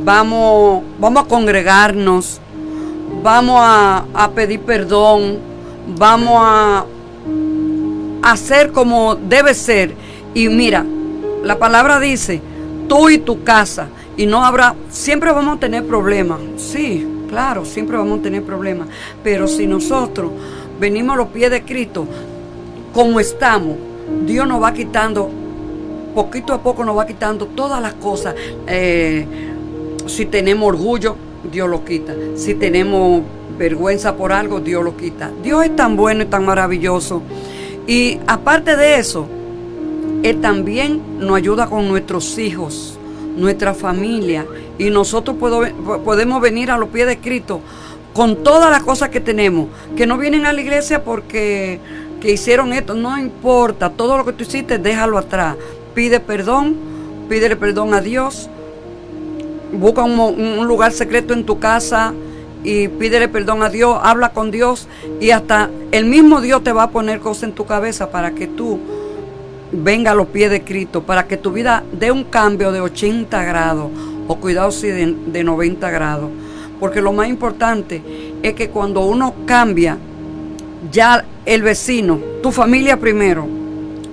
vamos, vamos a congregarnos, vamos a, a pedir perdón, vamos a hacer como debe ser. Y mira, la palabra dice, tú y tu casa, y no habrá, siempre vamos a tener problemas, sí, claro, siempre vamos a tener problemas, pero si nosotros venimos a los pies de Cristo, como estamos, Dios nos va quitando, poquito a poco nos va quitando todas las cosas. Eh, si tenemos orgullo, Dios lo quita. Si tenemos vergüenza por algo, Dios lo quita. Dios es tan bueno y tan maravilloso. Y aparte de eso, Él también nos ayuda con nuestros hijos, nuestra familia. Y nosotros puedo, podemos venir a los pies de Cristo con todas las cosas que tenemos. Que no vienen a la iglesia porque que hicieron esto, no importa. Todo lo que tú hiciste, déjalo atrás. Pide perdón, pídele perdón a Dios. Busca un, un lugar secreto en tu casa y pídele perdón a Dios, habla con Dios y hasta el mismo Dios te va a poner cosas en tu cabeza para que tú venga a los pies de Cristo, para que tu vida dé un cambio de 80 grados o cuidado si de, de 90 grados. Porque lo más importante es que cuando uno cambia, ya el vecino, tu familia primero,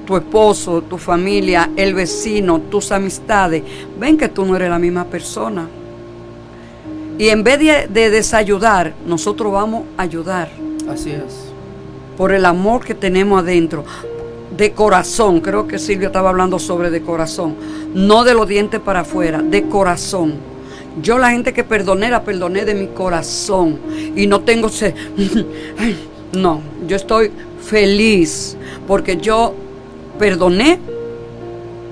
tu esposo, tu familia, el vecino, tus amistades, ven que tú no eres la misma persona. Y en vez de, de desayudar, nosotros vamos a ayudar. Así es. Por el amor que tenemos adentro. De corazón, creo que Silvia estaba hablando sobre de corazón. No de los dientes para afuera, de corazón. Yo la gente que perdoné, la perdoné de mi corazón. Y no tengo... Se... No, yo estoy feliz porque yo perdoné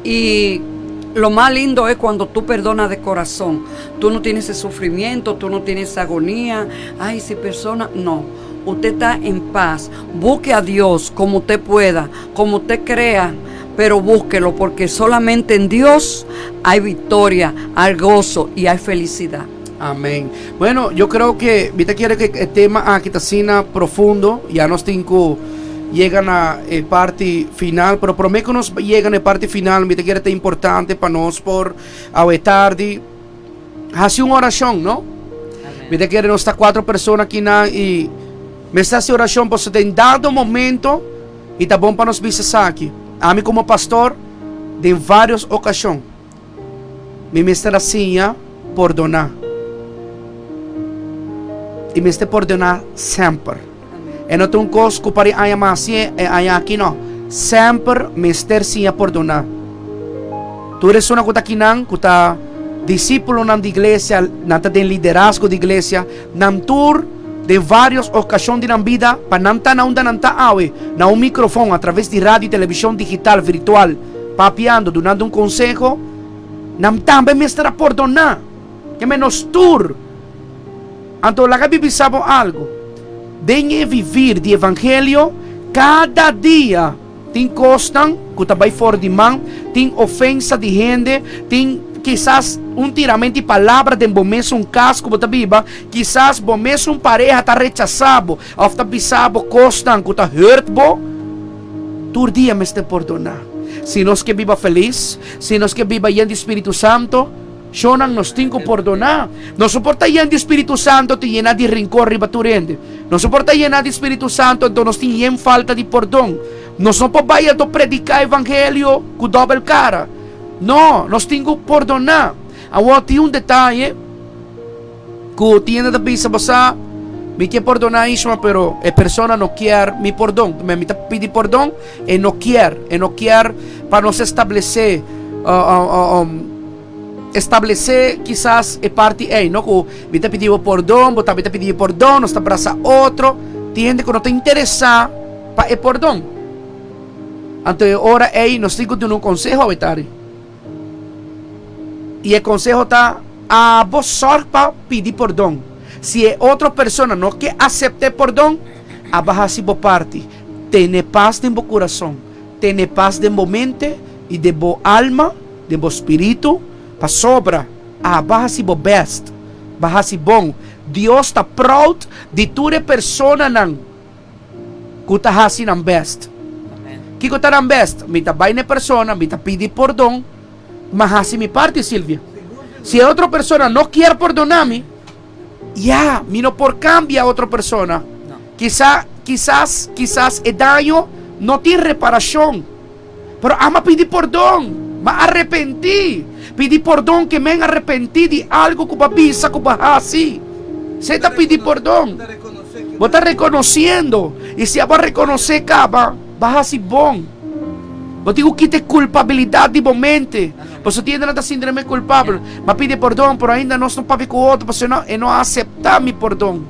y lo más lindo es cuando tú perdonas de corazón. Tú no tienes ese sufrimiento, tú no tienes esa agonía. Ay, si persona, no. Usted está en paz. Busque a Dios como usted pueda, como usted crea, pero búsquelo porque solamente en Dios hay victoria, hay gozo y hay felicidad. Amén. Bueno, yo creo que, viste quiere que el tema aquí está profundo, ya nos tengo llegan a eh, parte final, pero prometo que nos llegan a parte final, viste quiere es importante para nos por a tarde. Hace una oración, ¿no? Viste quiere nos está cuatro personas aquí na y me está haciendo oración por en dado momento y está bom para nos bisa aqui. A mí como pastor, de varias ocasiones, mi mester a siña pordoná. I mester pordoná semper. E no ta un kos ku pa aña mas e aña aki no. Semper mester siña pordoná. Tur esun ku ta akinan, ku ta Disípulonan di iglesia, nan ta den liderazgo di iglesia, nan tur den vários okashon di nan bida pa nan ta na unda nan ta awe, na un mikrofon a traves di radio i televishon digital virtual, papiando, dunando un konseho, nan tambe mester a pordoná. Ke men nos tur. Anto laga mi bisa bo algu, den e vivir di evangelio, kada dia tin kosnan ku ta bai for di man, tin ofensa di hende, tin kisas un tiramento di palabra den bo mesun kas ku bo ta biba, kisas bo mesun pareha ta rechasá bo òf ta bisa bo kosnan ku ta hurt bo. Tur dia mester pordoná. Si nos ke biba felis, si nos ke biba yen di Spiritu Santo, Shonnan nos tin ku pordoná. Nos no por ta yen di Spiritu Santo te yená di rinkor riba tur hende. Nos no por ta yená di Spiritu Santo anto nos tin yen falta di pordon. Nos no por bai anto prediká evangelio ku dòbel kara. No, nos tin ku pordoná. Awor tin un detaye ku tin hende ta bisa, Bo sa, mi ke pordoná Ishma, pero e persona no kier mi pordon. Mi ta pidi pordon, e no kier. E no kier pa nos establesé Establesé kisas e parti ei, no ku mi ta pidi bo pordon, bo tambe ta pidi mi pordon, nos ta brasa otro. Tin hende ku no ta interesá pa e pordon. Anto e ora ei nos tin ku duna un konseho awe tardi. I e konseho ta, abo sòrg pa pidi pordon. Si e otro persona no ke asepta e pordon, abo hasi bo parti. Tene pas den bo kurason, tene pas den bo mente i den bo alma. Den bo spiritu, pasobra abo a hasi bo best, bo a hasi bon. Dios ta proud di tur e personanan ku ta hasi nan best. Kiko ta nan best? Mi ta bai na e persona, mi ta pidi pordon, m'a hasi mi parti, Silvia. Si e otro persona no kier pordona mi, ya, mi no por kambia otro persona. Kisa, kisas, kisas e daño no tin reparashon. Pero amo a pidi pordon, m'a arepentí. Pidi pordon ke men arepentí di algu ku bo a bisa, ku bo a hasi. Se ta pidi pordon. Bo ta rekonosiendo. I si abo a rekonosé kaba, bo a hasi bon. Bo tin ku kita e kulpabilidat di bo mente. Pasobra tin hende nan ta sinti nan mes kulpabel. M'a pidi pordon, pero ainda nos no papia ku otro pasobra e no a aseptá mi pordon.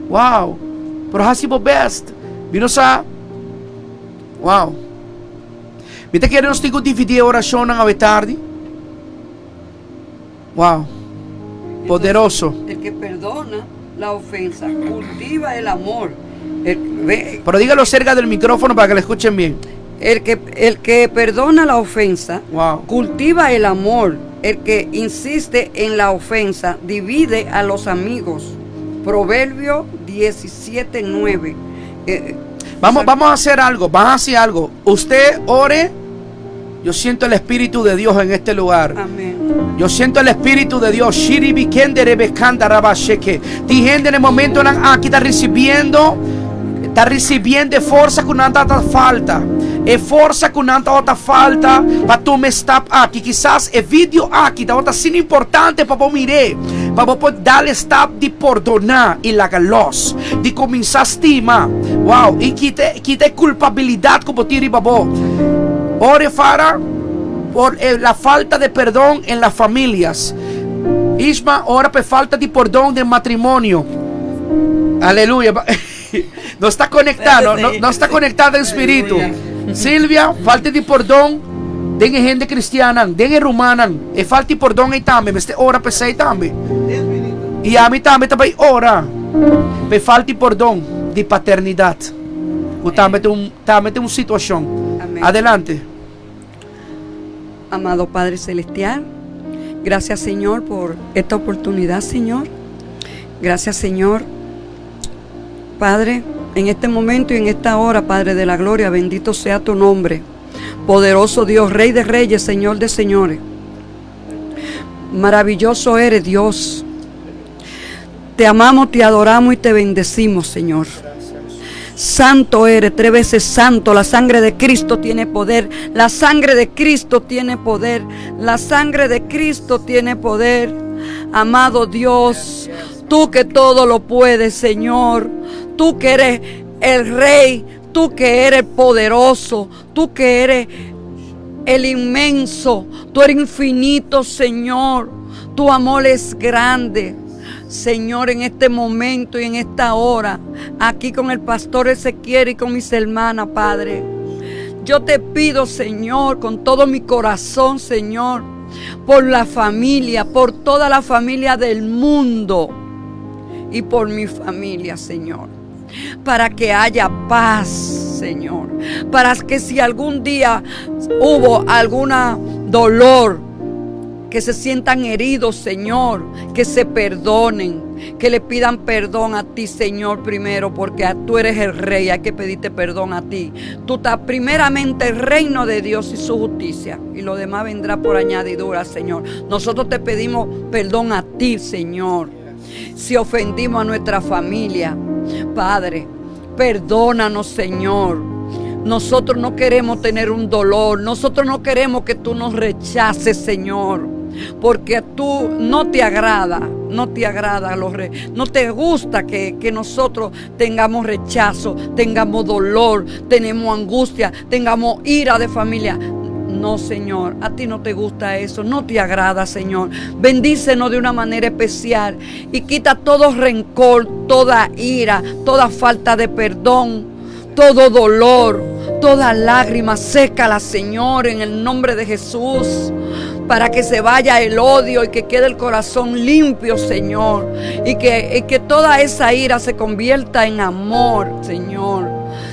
Wow! Pero hasi bo bèst. Mi no sa. Wow. Mi ta kere nos tin ku dividí e orashonnan awe tardi. Wow. Poderoso. El que perdona la ofensa cultiva el amor. El, ve, Pero dígalo cerca del micrófono para que le escuchen bien. El que, el que perdona la ofensa wow. cultiva el amor. El que insiste en la ofensa divide a los amigos. Proverbio 17:9. Eh, vamos, vamos a hacer algo, vamos a hacer algo. Usted ore. Yo siento el Espíritu de Dios en este lugar. Amén. Yo siento el Espíritu de Dios. Tin hende en el momento aquí está recibiendo, está recibiendo forsa ku nan ta falta. E forsa ku nan ta falta pa tuma stap aki. Kisas e video aki ta asina importante pa bo mir'é, pa bo por dal e stap di pordoná i laga los, di kuminsá stima. Wow, i kita kita e kulpabilidat ku bo tin riba bo. Ore Farah por e la falta de perdon en las familias. Ishma ora pa e falta di pordon den matrimonio. Aleluya. Nos ta konektá, no, no, nos ta konektá den spiritu. Silvia, falta di pordon den e hende kristiannan, den e rumannan. E falta di pordon ei tambe, mester ora pa esei tambe. I ami tambe ta bai ora pa e falta di pordon di paternidat, ku tambe ta un, tambe ta un situashon. Amén. Adelante. Amado Padre Celestial, gracias Señor por esta oportunidad, Señor. Gracias Señor. Padre, en este momento y en esta hora, Padre de la Gloria, bendito sea tu nombre. Poderoso Dios, Rey de Reyes, Señor de Señores. Maravilloso eres Dios. Te amamos, te adoramos y te bendecimos, Señor. Santo eres, tres veces santo. La sangre de Cristo tiene poder. La sangre de Cristo tiene poder. La sangre de Cristo tiene poder. Amado Dios, tú que todo lo puedes, Señor. Tú que eres el Rey, tú que eres poderoso, tú que eres el inmenso, tú eres infinito, Señor. Tu amor es grande. Señor, en este momento y en esta hora, aquí con el pastor Ezequiel y con mis hermanas, Padre. Yo te pido, Señor, con todo mi corazón, Señor, por la familia, por toda la familia del mundo y por mi familia, Señor. Para que haya paz, Señor. Para que si algún día hubo alguna dolor, que se sientan heridos, Señor, que se perdonen, que le pidan perdón a ti, Señor, primero, porque tú eres el rey, hay que pedirte perdón a ti. Tú estás primeramente el reino de Dios y su justicia, y lo demás vendrá por añadidura, Señor. Nosotros te pedimos perdón a ti, Señor. Si ofendimos a nuestra familia, Padre, perdónanos, Señor. Nosotros no queremos tener un dolor. Nosotros no queremos que tú nos rechaces, Señor. Porque tú no te agrada, no te agrada los re, no te gusta que, que nosotros tengamos rechazo, tengamos dolor, tenemos angustia, tengamos ira de familia. No, Señor, a ti no te gusta eso, no te agrada, Señor. Bendícenos de una manera especial y quita todo rencor, toda ira, toda falta de perdón, todo dolor, toda lágrima. Sécala, Señor, en el nombre de Jesús para que se vaya el odio y que quede el corazón limpio, Señor. Y que, y que toda esa ira se convierta en amor, Señor.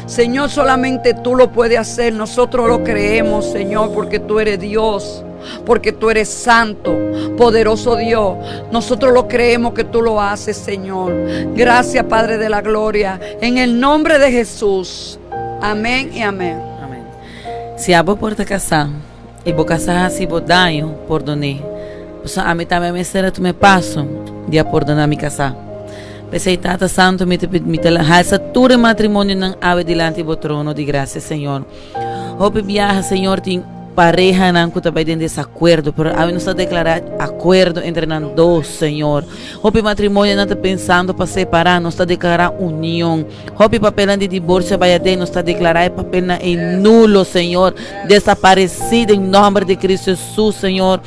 Señor, solamente tú lo puedes hacer. Nosotros lo creemos, Señor, porque tú eres Dios. Porque tú eres santo, poderoso Dios. Nosotros lo creemos que tú lo haces, Señor. Gracias, Padre de la Gloria. En el nombre de Jesús. Amén y amén. Amén. Si abo por ta kasá i bo kasá hasi bo daño, pordon'é. Pasobra ami tambe mester a tuma e paso di a pordoná mi kasá. P'esei, Tata Santu, mi ta pidi, mi ta halsa tur e matrimonionan awe dilanti bo trono di grasia, Señor. Hopi biaha, Señor, tin parehanan ku ta bai den desakuerdo, pero awe nos ta deklará akuerdo entre nan dos, Señor. Hopi matrimonionan ta pensando pa separá, nos ta deklará union. Hopi papelnan di diborsio a bai aden, nos ta deklará e papelnan ei nulo, Señor, desaparesí den nòmber di Cristo Hesus, Señor.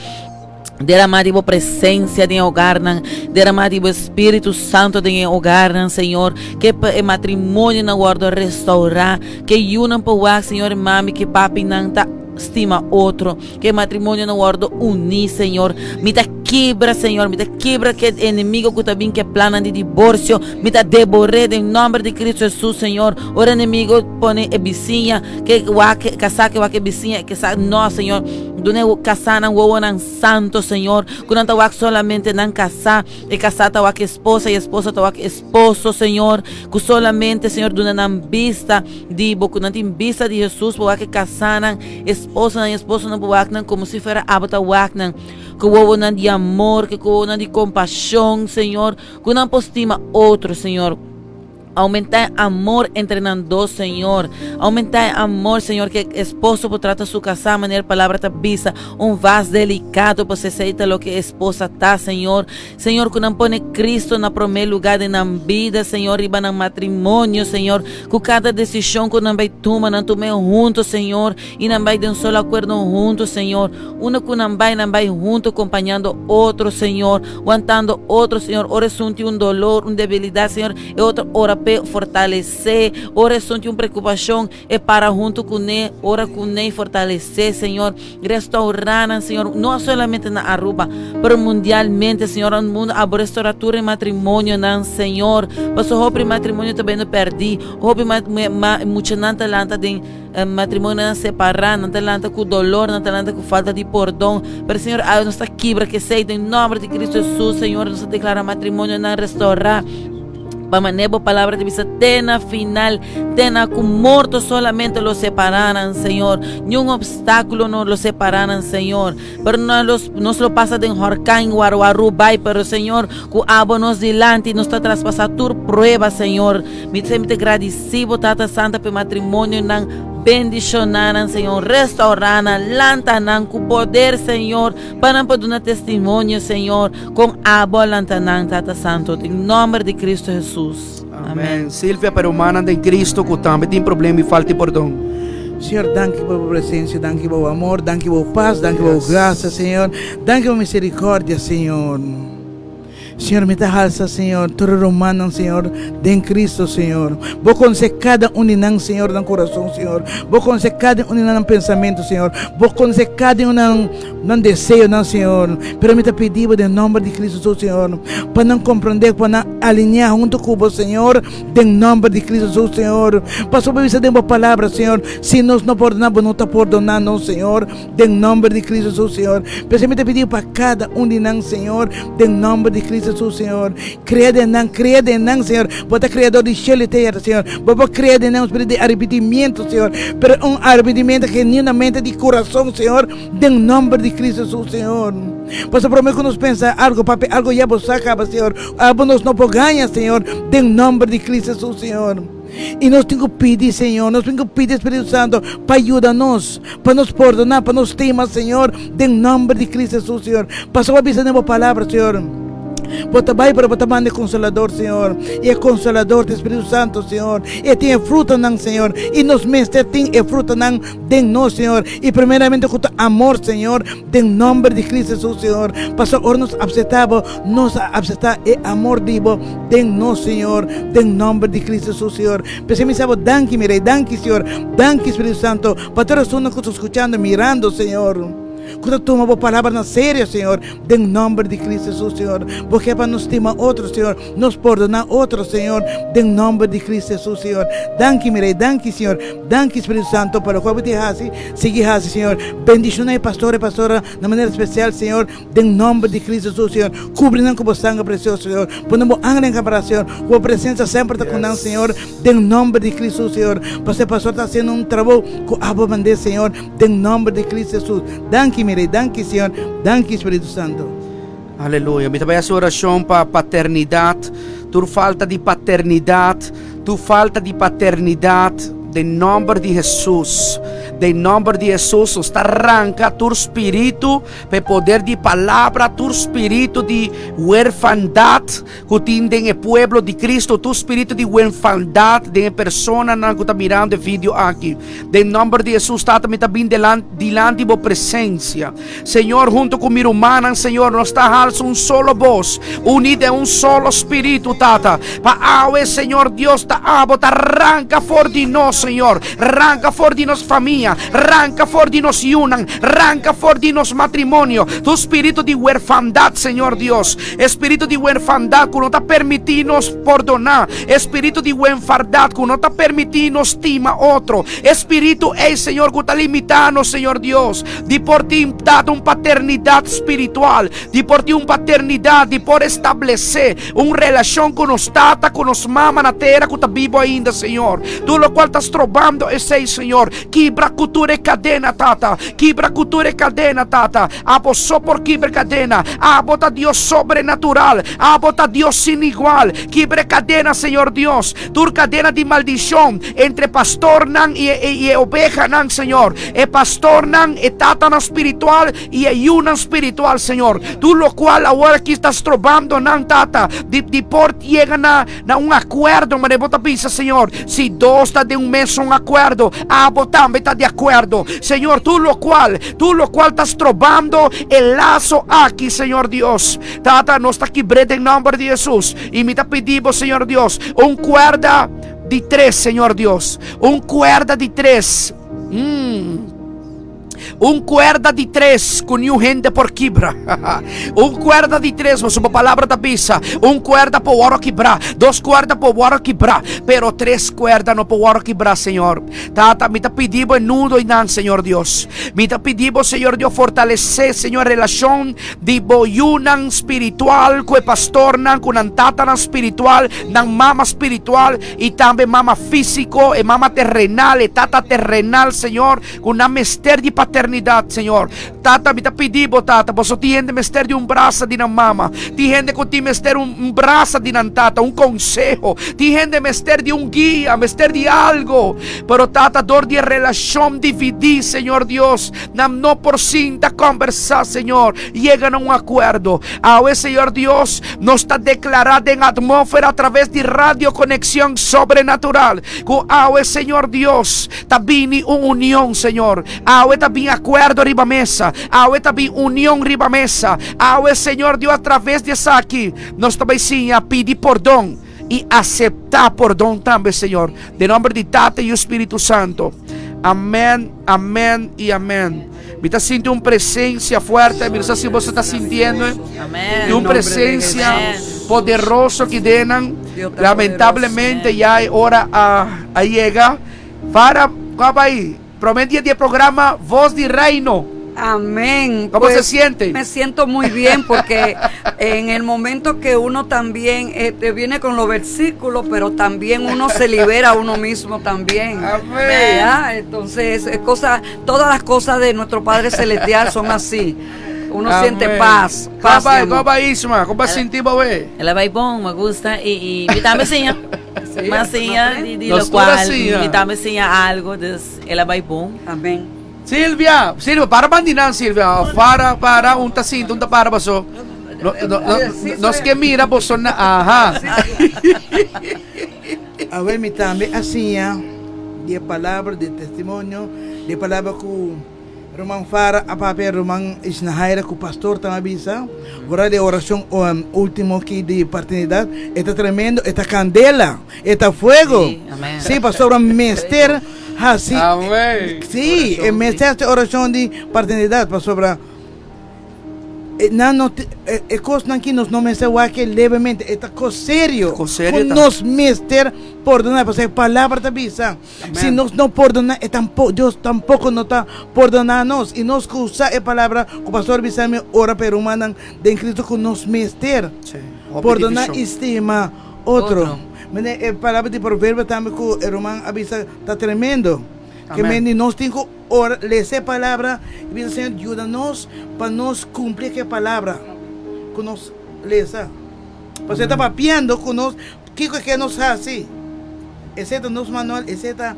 Derama di bo presencia den e hogarnan, derama di bo Espíritu Santo den e hogarnan, Señor. Ke pa e matrimonionan wordo restaurá, ke yunan por wak, Señor, e mami ke papinan ta stima otro, ke matrimonionan wordo uní, Señor. Mi ta kibra, Señor, mi ta kibra ke enemigo ku ta bin ke plannan di divorcio, mi ta debor'é den nomber di Cristo Jesús, Señor. Ora enemigo pone e bisiña ke wak, kasá ke wak e bisiña, ke sa, no, Señor. Duna e kasánan wowonan santo, Señor, ku nan ta wak solamente nan kasá, e kasá ta wak esposa i esposa ta wak esposo, Señor, ku solamente, Señor, duna nan bista di Bo, ku nan tin bista di Hesus pa wak e kasánan, esposanan i esposonan pa wak nan komo si fuera Abo ta wak nan, ku wowonan di amor, ku wowonan di kompashon, Señor, ku nan por stima otro, Señor. Aumentá e amor entre nan dos, Señor. Aumentá e amor, Señor, ke esposo por trata su kasá manera palabra ta bisa, un vas delicado, pues esei ta loke esposa ta, Señor. Señor, ku nan pone Cristo na promé lugá den nan bida, Señor, riba nan matrimonio, Señor. Ku kada desishon ku nan bai tuma, nan tum'é hunto, Señor, i nan bai den un solo akuerdo hunto, Señor. Unda ku nan bai, nan bai hunto, kompañando otro, Señor, wantando otro, Señor. Ora esun tin un dolor, un debilidat, Señor, E otro ora p'e fortalesé. Ora esun tin un preokupashon, e para huntu kuné, ora kuné i fortalesé, Señor. Restourá nan, Señor, no solamente na Aruba, pero mundialmente, Señor. Un mundu abo restourá tur e matrimonionan, Señor. Pasobra hopi matrimonio ta bendo pèrdí. Hopi muchanan ta lanta den matrimonionan separá, nan ta lanta ku dolor, nan ta lanta ku falta di pordon. Pero, Señor, awe nos ta kibra kesei den nòmber di Cristo Hesus, Señor. Nos ta deklará matrimonionan restourá. Pa manera bo palabra ta bisa te na final, te na ku morto solamente lo separá nan, Señor. Niun obstákulo no lo separá nan, Señor. Pero no los, nos lo pasa den horkan, warwaru bai, pero Señor, ku abo nos dilanti, nos ta traspasá tur prueba, Señor. Mi ta mi ta gradisí bo, Tata Santa, pa e matrimonionan. Bendishoná nan, Señor. Restaurá nan, lanta nan ku poder, Señor, pa nan por duna testimonio, Señor, kon abo a lanta nan, Tata Santo, den nòmber di Cristo Hesus. Amén. Silvia, pero hermana den Cristo ku tambe tin problema i falta di pordon. Señor, danki pa bo presencia, danki pa bo amor, danki pa bo paz, danki pa bo gracia, Señor. Danki pa bo misericordia, Señor. Señor, mi ta halsa, Señor, tur e rumannan, Señor, den Cristo, Señor. Bo conoce cada un di nan, Señor, nan corazon, Señor. Bo conoce cada un di nan, nan pensamento, Señor. Bo conoce cada un nan, nan deseonan, Señor. Pero mi ta pidi Bo den nomber di Cristo Jesus, Señor, pa nan comprende, pa nan alinea hunto cu Bo, Señor, den nomber di Cristo Jesus, Señor. Pasobra Bo bisa den Bo palabra, Señor, si nos no pordona, Bo no ta pordona nos, Señor. Den nomber di Cristo Jesus, Señor. P'esei mi ta pidi pa cada un di nan, Señor, den nomber di Cristo Jesus, Señor. Crea den nan, crea den nan, Señor. Bo ta creador di cielo y tierra, Señor. Bo por crea den nan un spiritu di arrepentimiento, Señor. Pero un arrepentimiento genuinamente di corazon, Señor, den nomber di Cristo Jesus, Señor. Pasobra prome cu nos pensa algo, papia algo, ya Bo sa caba, Señor. Abo nos no por gaña, Señor, den nomber di Cristo Jesus, Señor. I nos tin ku pidi, Señor, nos tin ku pidi Spiritu Santo pa yuda nos, pa nos pordoná, pa nos stima, Señor, den nòmber di Cristo Hesus, Señor. Pasobra bo a bisa den bo palabra, Señor, Bo ta bai, pero bo ta manda e Konsolador, Señor. I e Konsolador ta e Spiritu Santo, Señor. I e tin e frutanan, Señor. I nos mester tin e frutanan den nos, Señor. I primeramente ku ta amor, Señor, den nòmber di Cristo Hesus, Señor. Pasobra ora nos apseptá bo, nos a apseptá e amor di bo den nos, Señor, den nòmber di Cristo Hesus, Señor. P'esei mi sa bo danki, mi Rei, danki, Señor, danki, Spiritu Santo, pa tur esunnan ku ta skuchando, mirando, Señor, ku ta tuma bo palabra na serio, Señor, den nòmber di Cristo Hesus, Señor. Bo ke pa nos stima otro, Señor, nos pordoná otro, Señor, den nòmber di Cristo Hesus, Señor. Danki, mi Rei, danki, Señor, danki, Spiritu Santo, pa lokual bo tin hasi, sigui hasi, Señor. Bendishoná e pastor, e pastora na manera spesial, Señor. Den nomber di Cristo Jesus, Señor, cubri nan cu bo sangre precioso, Señor. Pone bo angel en campara, Señor. Cu bo presencia semper ta cu nan, Señor. Den nomber di Cristo, Señor. Pasobra e pastor ta haciendo un trabou cu abo mand'é, Señor. Den nomber di Cristo Jesus. Danki, mi Rey. Danki, Señor. Danki, Spiritu Santo. Aleluya. Mi ta bai haci oracion pa paternidad. Tur falta di paternidad, tur falta di paternidad. Den nomber di Jesus. Den nomber di Jesus nos ta ranca tur spiritu P'e poder di palabra, tur spiritu di huerfandat ku tin den e pueblo di Cristo, tur spiritu di huerfandat den e personanan ku ta mirando e video aki. Den nomber di Jesus, Tata, mi ta bin dilanti bo presencia. Señor, hunto ku mi rumannan, Señor, nos ta halsa un solo bos, uní den un solo spiritu, Tata, pa awe, Señor Dios, ta abo ta ranka for di nos, Señor, ranka for di nos famia, ranka for di nos yunan, Ranka for di nos matrimonio tur spiritu di werfandat, Señor Dios. E spiritu di werfandat ku no ta permití nos pordoná. E spiritu di wenfardat ku no ta permití nos stima otro. E spiritu ei, Señor, ku ta limitá nos, Señor Dios, di por tin dado un paternidat spiritual, di por tin un paternidat, di por establesé un relashon ku nos tata, ku nos mama na tera ku ta bibo ainda, Señor. Tur lokual ta strobando esei, Señor. Kibra ku tur e kadena, Tata. Kibra ku tur e kadena, Tata. Abo so por kibra e kadena. Abo ta Dios sobrenatural. Abo ta Dios sin igual. Kibra e kadena, Señor Dios. Tur kadena di maldishon entre pastornan i e, i e obehanan, Señor. E pastornan, e tatanan spiritual i e yunan spiritual, Señor. Tur lokual awor aki ta strobando nan, Tata, di, di por yega na Na un akuerdo, manera bo ta bisa, Señor, si dos ta den un mesun akuerdo, abo tambe ta di akuerdo. Señor, tur lokual, tur lokual ta strobando e laso aki, Señor Dios, Tata, nos ta kibr'é den nòmber di Hesus. I mi ta pidi bo, Señor Dios, un kuerda di tres, Señor Dios, un kuerda di tres. Mm. Un kuerda di tres ku niun hende por kibra. Un kuerda di tres, pasobra bo palabra ta bisa, un kuerda por wòrdu kibrá, dos kuerda por wòrdu kibrá, pero tres kuerda no por wòrdu kibrá, Señor. Tata, mi ta pidi bo e nudo einan, Señor Dios. Mi ta pidi bo, Señor Dios, fortalesé, Señor, relashon di bo yunan spiritual ku e pastornan, ku nan tatanan spiritual, nan mama spiritual i tambe mama físiko, e mama terrenal, e tata terrenal, Señor. Ku nan mester di paternidad. paternidat, Señor. Tata, mi ta pidi bo, Tata, boso tin hende mester di un brasa di nan mama, tin hende ku tin mester un brasa di nan tata, un konseho, tin hende mester di un guia, mester di algo. Pero Tata, dor di e relashon dividí, Señor Dios, nan no por sinta kòmbersá, Señor, yega na un akuerdo. Awe, Señor Dios, nos ta deklará den atmósfera a traves di Radio Conexión Sobrenatural ku awe, Señor Dios, ta bini un union, Señor. Awe ta bin akuerdo riba mesa. Awe ta bin union riba mesa. Awe, Señor Dios, a traves di esaki, nos ta bai siña pidi pordon i aseptá pordon tambe, Señor. Den nomber di Tata, Yu, Spiritu Santo. Amèn, amèn i amèn. Mi ta sinti un presensia fuerte. Mi no sa si boso ta sintiendo. Amèn. Un presensia poderoso ki den nan. Lamentablemente ya e ora a, a yega. Para, kua bai? Prome dia di e programa Voz di Reino. Amén. ¿Cómo se siente? Me siento muy bien porque en el momento que uno también te viene con los versículos, pero también uno se libera a uno mismo también. Amén. ¿Verdad? Entonces, es cosa, todas las cosas de nuestro Padre Celestial son así. Uno Amén. siente paz. Paz Kon y bai, amor. kon bai Isma? Kon bai sinti bo we? El a bai bon, me gusta y, y mi tambe siña. Sí, Ma siña di, di Nos lo tur a cual siña. mi tambe siña algo, dus el a bai bon. Amén. Silvia, Silvia, para bandinan Silvia. Of para, para, un ta sinta, un ta para paso. No, no, no, nos ke mira boso na, aha. Awel mi tambe a siña di e palabra di testimonio, di e palabra ku Ruman Farah a papia, Ruman Isnahaira ku pastor tambe a bisa, ora di e orashon ultimo aki di paternidad, e ta tremendo, e ta kandela, e ta fuego. Sí, amen. Sí, pasobra mester hasi, Amen. sí, e mester hasi orashon di paternidad, pasobra E nan no te, e, e kosnan ki nos no mester wak levemente, e ta kos serio. Kos serio Ku ta. nos mester pordoná, pasobra e palabra ta bisa, Amen. si nos no pordoná, e tampo, Dios tampoko no ta pordoná nos. I nos ku usa e palabra ku pastor bisa mi ora pa e rumannan den Cristo ku nos mester Sí, hopi pordoná divishon. i stima otro. Otro. Mene e palabra di proverbio tambe ku e ruman a bisa ta tremendo. Ke Amen. mende nos tin ku Ora lesa e palabra i bisa, Señor, yuda nos pa nos kumpli ku e palabra ku nos lesa. Pasobra e ta papiando ku nos kiko e ke nos hasi. Esei ta nos manual, esei ta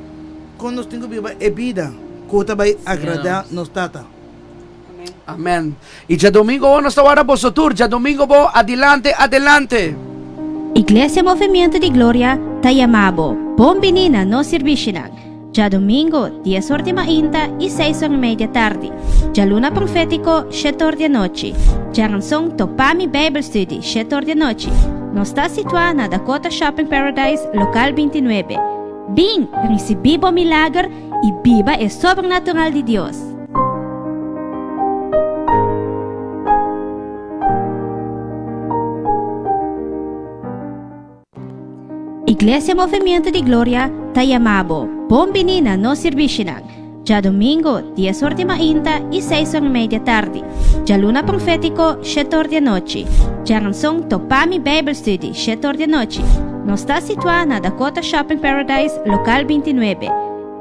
kon nos tin ku biba e bida ku ta bai agradá nos Tata. Amen. I djadomingo bo nos ta wara boso tur. Djadomingo bo adelante, adelante. Iglesia Movimiento di Gloria ta yama bo bon bini na nos sirbishinan. Djadomingo, dies or di mainta i seis or i mei di atardi. Djaluna Profétiko, shete or di anochi. Djaranson Topa Mi Bijbelstudie, shete or di anochi. Nos ta situá na Dakota Shopping Paradise, lokal 29. Bin, risibí bo milager i biba e sobrenatural di Dios! Iglesia Movimiento di Gloria ta yama bo bon bini na nos sirbishinan, djadomingo dies or di mainta i seis or i mei di atardi, djaluna profétiko shete or di anochi, djaranson Topa Mi Bijbelstudie shete or di anochi. Nos ta situá na Dakota Shopping Paradise, lokal 29.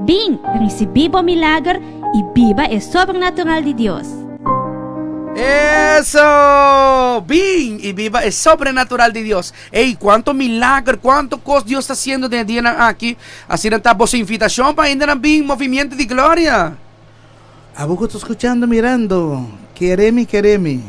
Bin, risibí bo milager i biba e sobrenatural di Dios. Eso! Bin i biba e sobrenatural di Dios. Ey, cuanto milager, cuanto cos Dios ta haciendo den e dianan aki. Asina ta boso invitacion pa hendenan bin Movimiento di Gloria. Abo cu ta scuchando, mirando, kere mi, kere mi.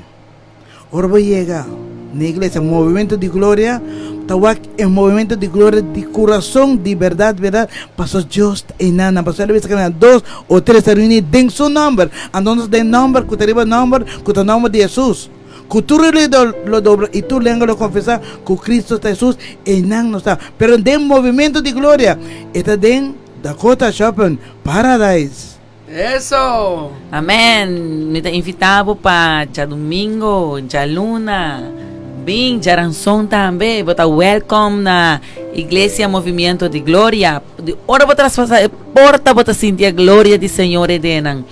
Ora bo yega na iglesia Movimiento di Gloria, ta wak e Movimiento di Gloria di curason, di berdad, berdad, pasobra Dios ta eynan. Nan pasobra el a bisa caminda dos o tres ta reuni den su nomber. Anto nos den nomber cu ta riba nomber, cu ta nomber di Jesus. Ku tur oido lo dobla i tur lenga lo konfesá ku Kristu ta Hesus, einan nos ta. Pero den Movimento di Gloria, e ta den Dakota Shopping Paradise. Eso! Amen! Mi ta invitá bo pa djadumingo, djaluna, bin djaranson tambe. Bo ta welcome na Iglesia Movimiento di Gloria. Di ora bo traspasá e porta bo ta sinti e gloria di Señor e denan.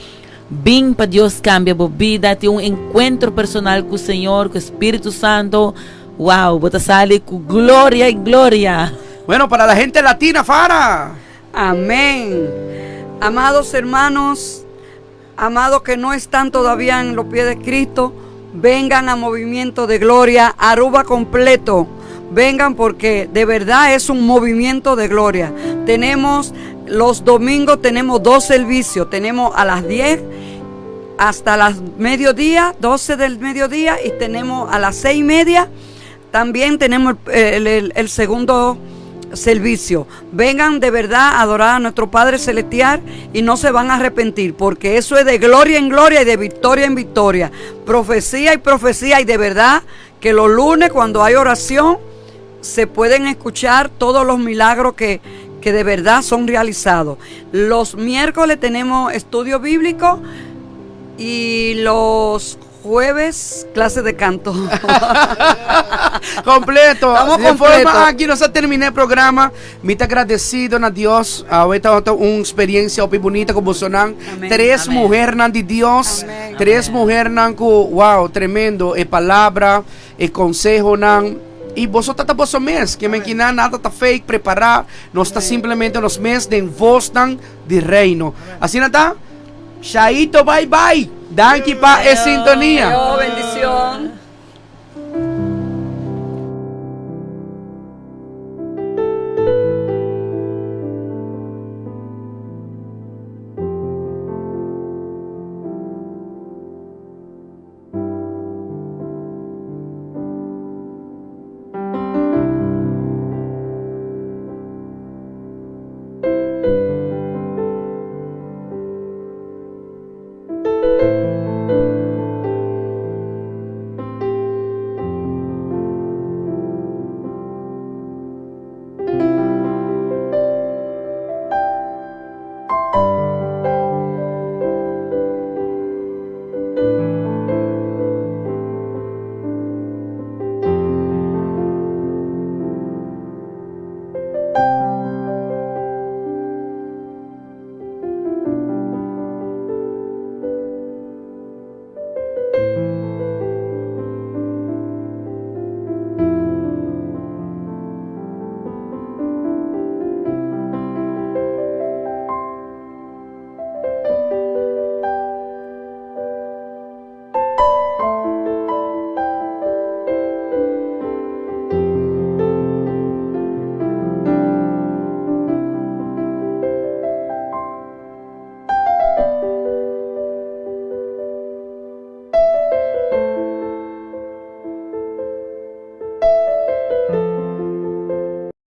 Bin pa Dios cambia bo bida, tin un encuentro personal cu Señor, cu Spiritu Santo. Wow, bo ta sali cu gloria y gloria. Bueno, para la gente latina, Fara. Amén. Amados hermanos, Amados que no están todavía en los pies de Cristo, vengan a Movimiento de Gloria, Aruba completo. Vengan porque de verdad es un movimiento de gloria. Tenemos los domingos, tenemos dos servicios. Tenemos a las 10 hasta las mediodía, 12 del mediodía, y tenemos a las 6 y media. También tenemos el segundo servicio. Vengan de verdad a adorar a nuestro Padre Celestial y no se van a arrepentir, porque eso es de gloria en gloria y de victoria en victoria. Profecía y profecía, y de verdad que los lunes cuando hay oración se pueden escuchar todos los milagros que, que de verdad son realizados. Los miércoles tenemos estudio bíblico y los jueves clase de canto. Completo. Estamos Di forma completo. aki nos a termina e programa. Mi ta agradecido na Dios. Awe ta un experiencia hopi bunita cu bosonan. Amén. Tres Amén. muhernan di Dios. Amén. Tres muhernan cu, wow, tremendo. E palabra, e consehonan. Y boso ta ta boso mes. Ke men kinan nada ta fake, prepara. Nos ta simplemente nos mes den Voznan di Reino. Asina ta? Shaito, bye bye. Danki pa e sintonia.